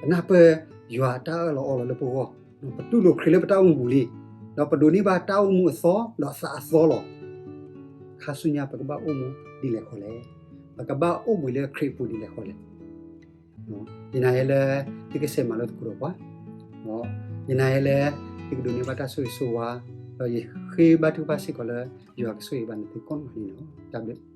ပနၢ်ပၢၢ်ယွၤအတၢ်အၢၣ်လီၤအီလီၤလၢပဂီၢ်, ပတူၢ်လိာ်ခရံာ်လၢပတၢ်အိၣ်မူပူၤလံ, ဒီးပဒိးန့ၢ်ဘၣ်တၢ်အိၣ်မူအသီ ဒီးသးအသီလီၤ. ခါဆူညါပကဘၣ်အိၣ်မူဒ်လဲၣ်ဃီလဲၣ်, ပကဘၣ်အိၣ်ဘှံးလၢခရံာ်အပူၤဒ်လဲၣ်ဃီလဲၣ်. ယနာ်ဟဲလၢ သုကဆဲးမၤလိသကိးဒီးပှၤ, ယနာ်ဟဲလၢ သုကဒိးန့ၢ်ဘၣ်တၢ်ဆိၣ်ဂ့ၤဆိၣ်ဝါ, ဒီးယဃ့ဘါထုကဖၣ်စ့ၢ်ကီးလၢ ယွၤကဆိၣ်ဂ့ၤဘၣ်နသုကိးဂၤဒဲးန့ၣ်လီၤ. တၢ်ဘျုး